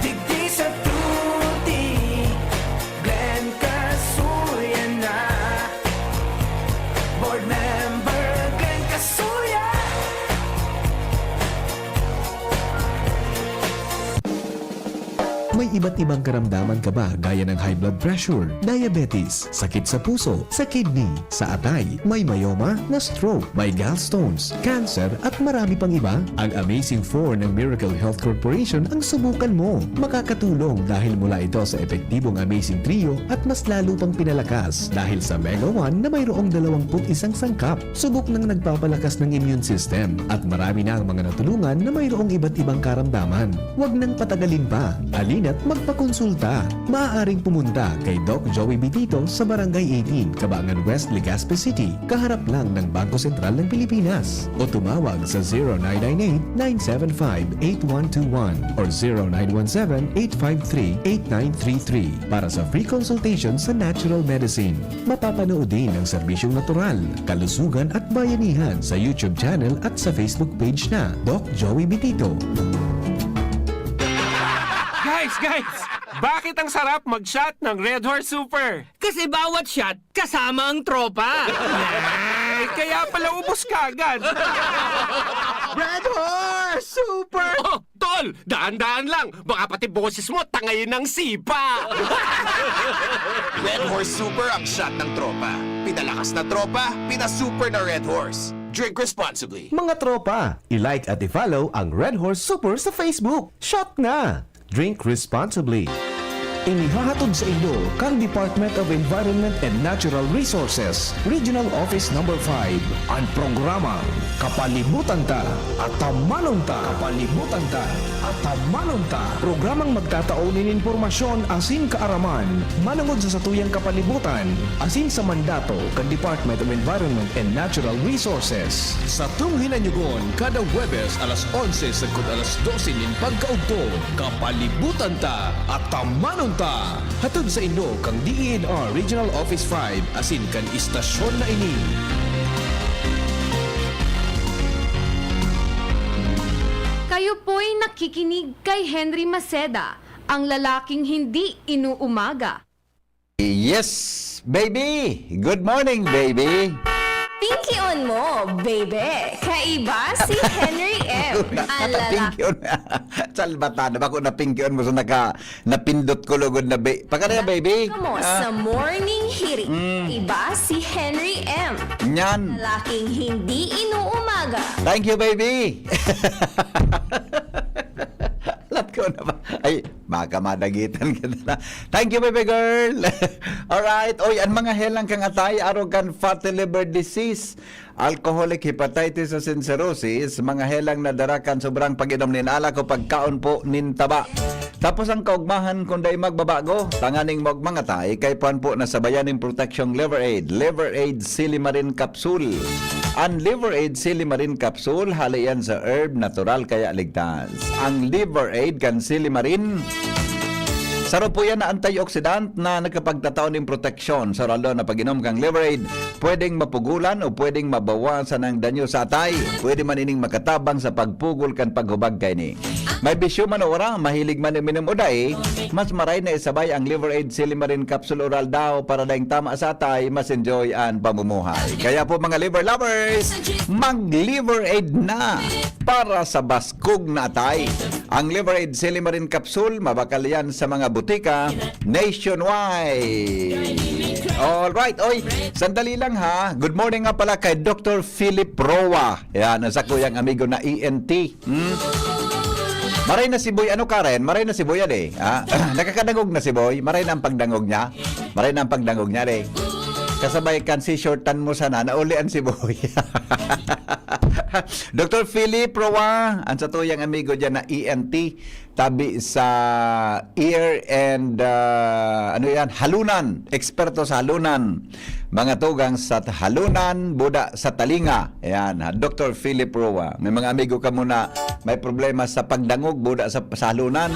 Digdi sa Tuti, Glenn Casulya na. Board member, Glenn Casulya. May iba't ibang karamdaman ka ba, gaya ng high blood pressure, diabetes, sakit sa puso, sa kidney, sa atay, may myoma, na-stroke, may gallstones, cancer, at marami pang iba? Ang Amazing Four ng Miracle Health Corporation ang subukan mo. Makakatulong dahil mula ito sa epektibong Amazing Trio at mas lalo pang pinalakas dahil sa Mega One na mayroong dalawampu't isang sangkap. Subok nang nagpapalakas ng immune system at marami na ang mga natulungan na mayroong iba't ibang karamdaman. Huwag nang patagalin pa. Halina't magpakonsulta. Maaaring pumunta kay Doc Joey Bitito sa Barangay eighteen, Cabangan West, Legazpi City, kaharap lang ng Bangko Sentral ng Pilipinas. O tumawag sa zero nine nine eight, nine seven five, eight one two one or zero nine one seven, eight five three, eight nine three three para sa free consultation sa natural medicine. Mapapanood din ang serbisyong natural, kalusugan at bayanihan sa YouTube channel at sa Facebook page na Doc Joey Bitito. Guys, guys! Bakit ang sarap mag-shot ng Red Horse Super? Kasi bawat shot, kasama ang tropa. Ay, kaya pala ubos ka agad. Red Horse Super! Oh, tol! Dahan-dahan lang! Baka pati boses mo, tangay ng sipa! Red Horse Super ang shot ng tropa. Pinalakas na tropa, pinasuper na Red Horse. Drink responsibly. Mga tropa, i-like at i-follow ang Red Horse Super sa Facebook. Shot na! Drink responsibly. Inihahatod sa inyo kan Department of Environment and Natural Resources, Regional Office Number five, an programang Kapalibutan Ta, Atamanon Ta. Kapalibutan Ta, Atamanon Ta. Programang magtatao nin impormasyon asin kaaraman manongod sa satuyang kapalibutan asin sa mandato kan Department of Environment and Natural Resources. Satong hinanyugon kada Huwebes alas onse sagkod alas dose nin pagkaudto. Kapalibutan Ta, Atamanon Ta. Hatod sa inyo kan D E N R Regional Office five asin kan istasyon na ini. Kayo po'y nakikinig kay Henry Maceda, ang lalaking hindi inuumaga. Yes, baby! Good morning, baby! Pingkion mo, baby. Kaiba si Henry M. Ang lalaki. Pingkion. Salbatan na ba kung napingkion mo sa naka, napindot ko lugod na ba-, pagkano yan, baby? Kamo Ah. sa Morning Hirit. Mm. Kaiba si Henry M. Nyan. Lalaking hindi inuumaga. Thank you, baby. Alat ko na ba? Ay, baka madagitan ka na. Thank you, baby girl. Alright. Oy, ang mga helang kang atay, arog kan fatty liver disease, alcoholic hepatitis asin cirrhosis, mga helang na dara kan sobrang pag-inom nin alak o pagkaon po nin taba. Tapos ang kaugmahan kung dai magbabago, tanganing maugmang atay, kaipuhan po na sabayan nin proteksyong Liver Aid. Liver Aid Silimarin Capsule. Ang Liver Aid Silimarin Capsule, hali yan sa herb, natural kaya ligtas. Ang Liver Aid kan Silimarin, saro po yan na antioxidant na nakapagtatao nin proteksyon. Sa oral na pag-inom kang Liver Aid, pwedeng mapugulan o pwedeng mabawasan ang danyo sa atay. Pwede man ining makatabang sa pagpugol kan paghubag kaini. May bisyo man o wara, mahilig man uminom o dai, mas maray na isabay ang Liver Aid Silimarin Capsule Oral daw para daing tama sa atay, mas enjoy ang pamumuhay. Kaya po, mga liver lovers, mag-Liver Aid na para sa baskog na atay. Ang Liver Aid Silimarin Capsule, mabakal yan sa mga butika nationwide. Alright, oy, sandali lang ha. Good morning nga pala kay Doctor Philip Roa. Yan, ang sakuyang amigo na E N T. Hmm? Maray na si Boy, ano, Karen? Maray na si Boy, ade. Ha? Nakakadangog na si Boy. Maray na ang pagdangog niya. Maray na ang pagdangog niya, ade. Kasabay kan si shortan mo sana, naulian si Boy. Doctor Philip Roa, ang satuyang amigo dyan na E N T, tabi sa ear and, ah, ano yan, halunan. Eksperto sa halunan. Mga tugang sa halunan, buda sa talinga. Ayan, ha, Doctor Philip Roa. May mga amigo ka muna, may problema sa pagdangog, buda sa, sa halunan.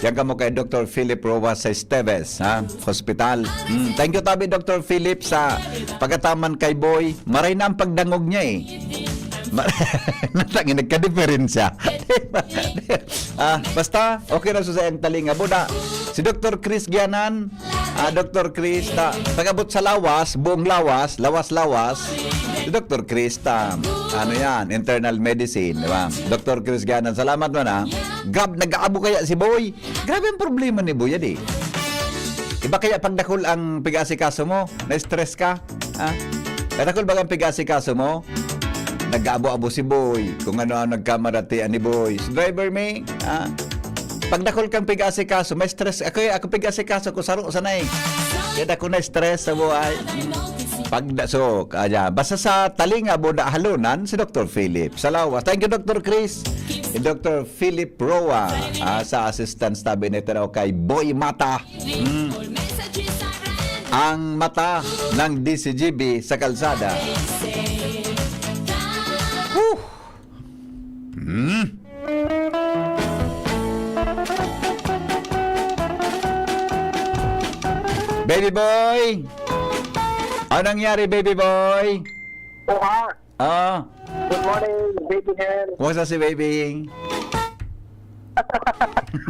Yan kamo kay Doctor Philip Roa sa Esteves, ha? Hospital. Mm, thank you, tabi, Doctor Philip, sa pagkataman kay Boy. Maray na ang pagdangog niya, eh. Ma-, Natangin, nagkadiferensya. Ah, basta, okay na sa sayang talinga. Buda, si Doctor Chris Gianan, ah, Doctor Chris, ta, pag-abot sa lawas, buong lawas, lawas-lawas, si Doctor Chris, ta, ano yan, internal medicine, di ba? Doctor Chris Gianan, salamat man, ha. Grab, nag-aabo kaya si Boy? Grabe ang problema ni Boy, yan, eh. Iba kaya pag dakul ang pag-aasikaso mo, na-stress ka, ha? Pag dakul ba ang pag-aasikaso mo? Nag-aabo-abo si Boy, kung ano ang nagkamaratian ni Boy. Si driver me, ha? Pag dakul kang pag-aasikaso, may stress. Ako, eh, ako pag-aasikaso ko, saro sana eh. Kaya ako na-stress sa buhay. Pag da-, so, kaya, basta sa talinga, buda, halunan, si Doctor Philip. Sa lawas. Thank you, Doctor Chris. Si Doctor Philip Roa, ah, sa assistance tabi ni Tero kay Boy Mata. Mm. Ang mata ng D C G B sa kalsada. Whew! Mm. Baby boy! Anong nangyari, baby boy? Oha! Ah. Good morning, Baby Hen. Kumusta si Baby?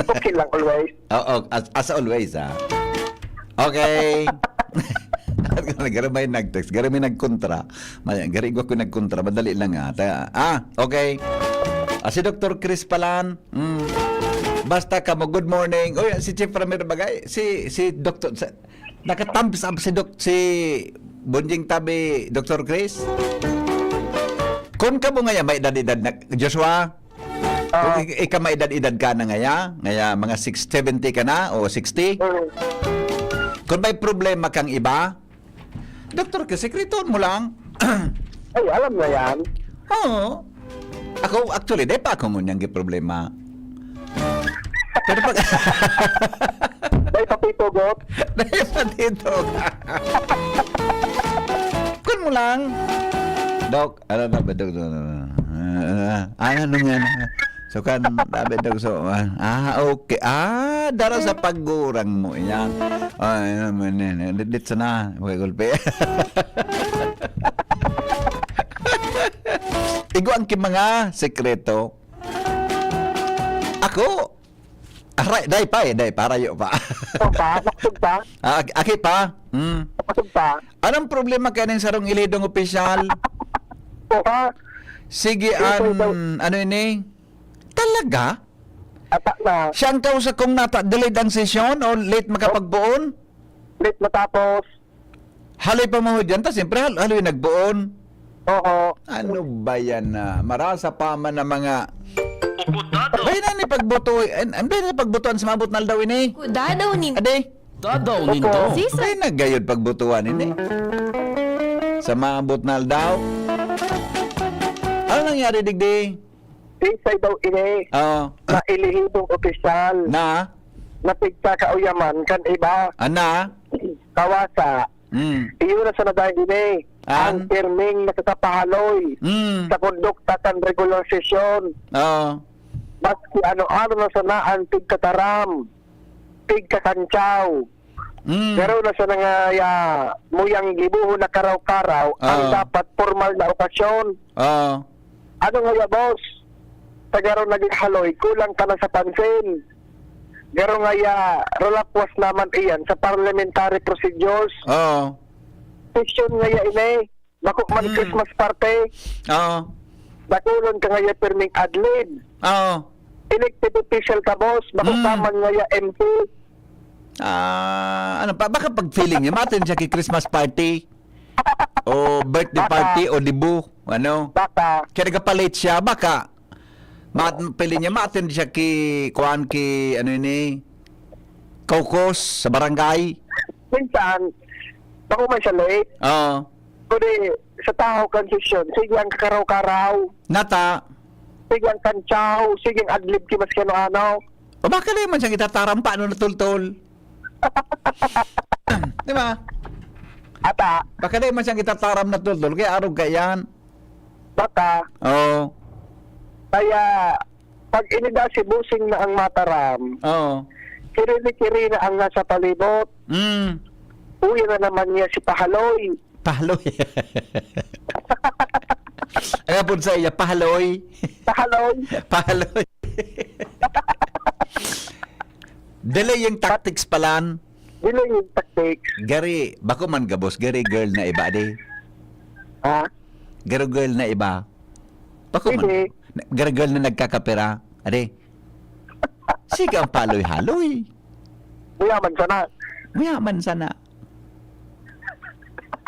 Okay lang, always. Oo, as, as always, ah. Okay. Garo may nag-text, garo may nagkontra. May, garo igwa ko nagkontra, madali lang, ah. Ta-, ah, okay. Ah, si Doctor Chris Palan, mm. Basta kamo, good morning. Uy, si Chief Ramiro Bagay, si, si Doctor, sa, naka-thumbs up si Doc, si Bonjing tabi, Doctor Chris. Kun kamo ngaya, may edad-edad na, Joshua? Ah. Kung ik-, ika may edad-edad ka na ngaya, ngaya mga six, seventy ka na o sixty? Mm. Kung may problema kang iba, Doktor, ka, sekreto mo lang. Ay, alam na yan. Oo. Ako, actually, dai pa ako ngunyan giproblema. Pero pag Dai pa titugot. Dai pa titugot. Kun mo lang. Dok, ano na ba, Dok? Ah, ano nga na? So, kan, sabi daw, so, ah, ah, okay. Ah, dara sa pagurang mo, yan. Ay, naman, yan, yan. Dit-, dit sana, magagulpi. Igo ang ki-, mga sekreto. Ako, aray, dai pa eh, dai pa, rayo pa. Ito pa, maksud pa? Ah, ak-, aki pa? Hmm. Maksud pa? Anong problema kaya ning sarong ilidong opisyal? Oha. Sige, Isay an, daw. Ano ini? Talaga? Ata na. Siya ang kausa kong nata-, delayed ang sesyon o late makapagboon? Late matapos. Haloy pa mo dyan, ta siyempre hal-, haloy nagboon. Oo. Ano ba yan na? Marasa pa man ang mga Ukudado. Bay na ni pagbuto, an, an, bay na pagbutuan sa maabot na aldaw ini. Kudadaw nin- Ade? Dadaw Opo. Nindo. Sisa. Bay na gayod pagbutuan ini. Sa maabot na aldaw. Ano nangyari, digdi? Sisay daw ini Oo. Na ilihidong opisyal Na? Na pigkakauyaman kan iba. Ana? Kawasa. Mm. Iyo na sa nadahin ini. An? Ang pirming nakakapahaloy Mm. Sa kondukta kan regular sesyon. Oo. Maski ano-ano na sana ang pigkataram, pigkakantsaw. Mm. Pero na sana nga ya, muyang gibohon na karaw-karaw ang Oo. Dapat pormal na okasyon. Oo. Ano nga ya, boss? Sa garo naging haloy, kulang ka na sa pansin. Garo nga ya, ralapwas naman iyan sa parliamentary procedures. Oo. Sesyon nga ya ini, bako man Hmm. Christmas party. Oo. Dakulon ka nga ya pirming adlib. Oo. Elected official ka, boss. Bako Hmm. ka man nga ya M P. Ah, ano pa? Baka pag feeling niya, matin siya kay Christmas party. O birthday Baka. Party o dibu. Ano? Baka. Kaya nagpapalit siya, baka. Ma-, pili niya, ma-attend siya ki, kuan, ki, ano ini, caucus sa barangay. Minsan, bako man siya late. Oo. Kundi, sa tahaw kan sesyon, sige ang kakaraw-karaw. Nata. Sige ang kantsaw, sige ang adlib ki maski ano-ano. O baka di man siyang itataram pa, ano, natultol. Di ba? Ata. Baka di man siyang itataram natultol, kaya arog ka yan. Baka. Oo. Kaya, pag inida si Busing na ang mataram, Oo. Kiriri-kiri na ang nasa palibot, Mm. Uya na naman niya si Pahaloy. Pahaloy. Ang apod sa iya, Pahaloy. Pahaloy. Pahaloy. Delaying tactics palan. Delaying tactics. Gari, bako man gabos, gari girl na iba, di? Ha? Garo girl na iba. Bako man. Sige. Garo girl na nagkakapira. Ade. Sige ang paloy-haloy. Mayaman sana. Mayaman sana.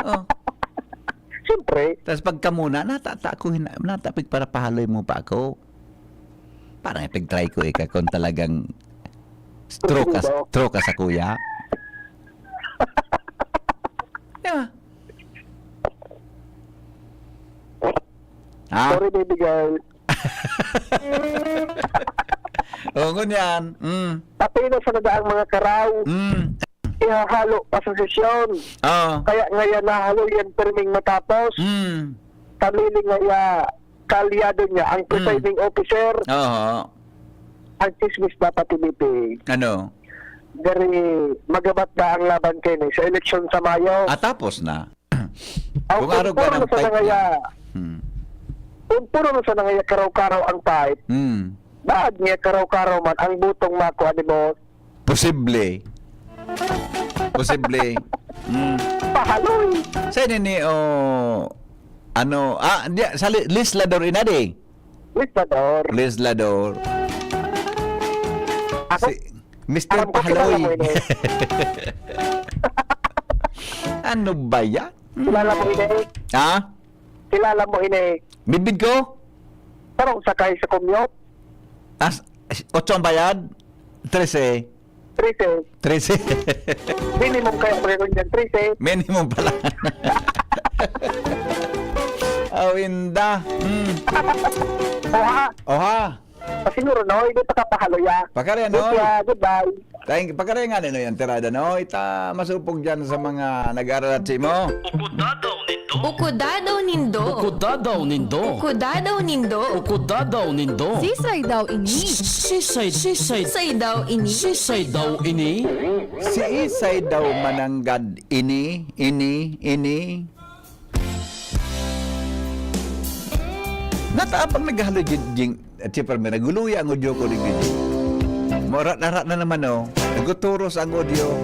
Oh. Siyempre. Tas pagka muna, nata-, ta-, ako hina-, natapig para pahaloy mo pa ako. Parang ipag-try ko, ika, kung talagang true ka, True ba? True ka sa kuya. Di ba? Ha? Sorry, baby girl. Oo, ngunyan. Mm. Pati na sa nadaang mga karaw, Mm. ihahalo pa sa sesyon. Oo. Kaya ngayon nahalo yan, pirming matapos. Mm. Kami ni ngaya, kaalyado niya, ang Mm. presiding officer, Oo. Ang chismis dapat, T V P. Ano? Gari, magabat na ang laban kaini sa eleksyon sa Mayo. Ah, tapos na. Ang Kung arog ka puro ng na sa fight nangaya, niya. Hmm. Kung puro na sa nangaya karaw-karaw ang fight, Hmm. baad niya karaw-karaw man ang botong makua ni boss. Posible. Posible. Hmm. Pahaloy. Sa ini ni, oh, ano, ah, di, sa li-, legislador inadi. Legislador. Legislador. Ako? Si Mister Alam ko, kilala Pahaloy. Mo ini. Ano ba yan? Kilala mo ini? Ha? Kilala mo ini? Bidbid ko? Parang sakay sa kumyot. As, otso ang bayad? Trese. Trese. Trese. Minimum kaya meron dyan, trese. Minimum pala. Awinda. Mm. Oha. Oha. Ah, siguro, no? Hindi pa kapahaloy, ah. Pakari, no? Good, ah, goodbye. Thank you. Pakari nga, no, yung tirada, no? Ita, masupog dyan sa mga nag-aaral at simo. Ukudadaw nindo. Ukudadaw nindo. Ukudadaw nindo. Ukudadaw nindo. Ukudadaw nindo. Sisay daw ini? Sisay, sisay. Sisay daw ini? Sisay daw ini? Si Isay daw mananggad ini, ini, ini. Nataapang naghalo jing, jing, at si Palmera, guluya ang audio ko rin, jing. Mara-, nara na naman, oh. Naguturos ang audio.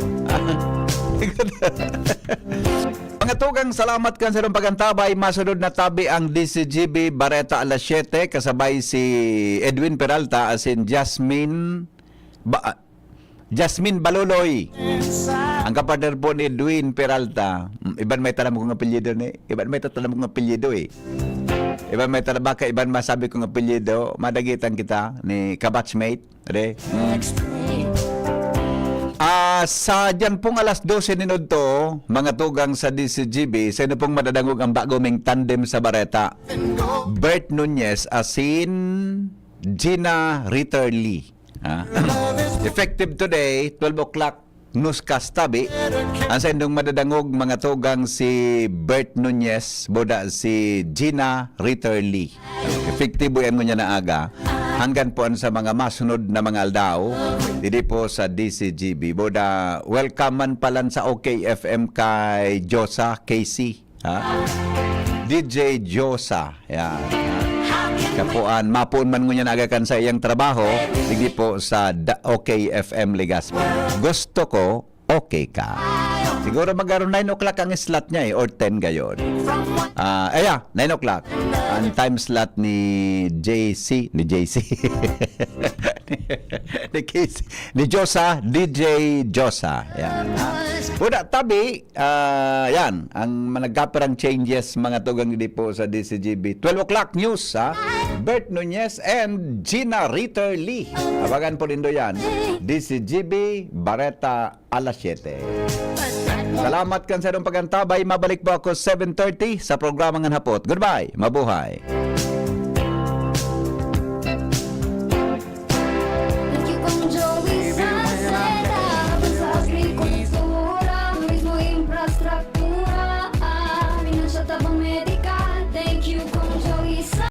Mga Tugang salamat kan sa pag-antabay. Masunod na tabi ang D C G B Bareta alas siyete, kasabay si Edwin Peralta, asin Jasmine ba, Jasmine Baloloy. Ang kapartner po ni Edwin Peralta. Mm, iban may taram kong apelyido ni. Iban may taram kong apelyido eh. Iban may taram, baka iban masabi kong apelyido, madagitan kita ni kabatchmate. Re? Mm. Ah, sa dyan pong alas dose ninudto, mga tugang sa D C G B, sino pong madadangog ang bago ming tandem sa Bareta? Bert Nunez asin Gina Ritterly. Ha? Effective today, twelve o'clock, newscast tabi. Ang sa indong madadangog, mga tugang, si Bert Nunez, boda si Gina Ritterly. Epektibo yan ngunyan na aga. Hanggan po an sa mga masunod na mga aldaw, didi po sa D C G B. Boda, welcome man palan sa O K F M kay Josa Casey. Ha? D J Josa. Yan. Kapuan, mapuon man ngunyan aga kan sa iyang trabaho, didi po sa da- O K F M Legazpi. Gusto ko okay ka. Siguro mag-around nine o'clock ang slot niya eh, or ten gayon. Ah, eh, yeah, nine o'clock. Ang time slot ni J C, ni J C. ni K C, ni Josa, D J Josa. Yan. Una, tabi, ah, yan, ang mga nagkapirang changes, mga tugang di po sa D C G B. Twelve o'clock news, ha? Bert Nunez and Gina Ritter Lee. Abangan po nindo yan. D C G B, Bareta, alas siyete. Salamat kan sa inyong pag-antabay. Mabalik po ako seven thirty sa programang Hapot. Goodbye. Mabuhay.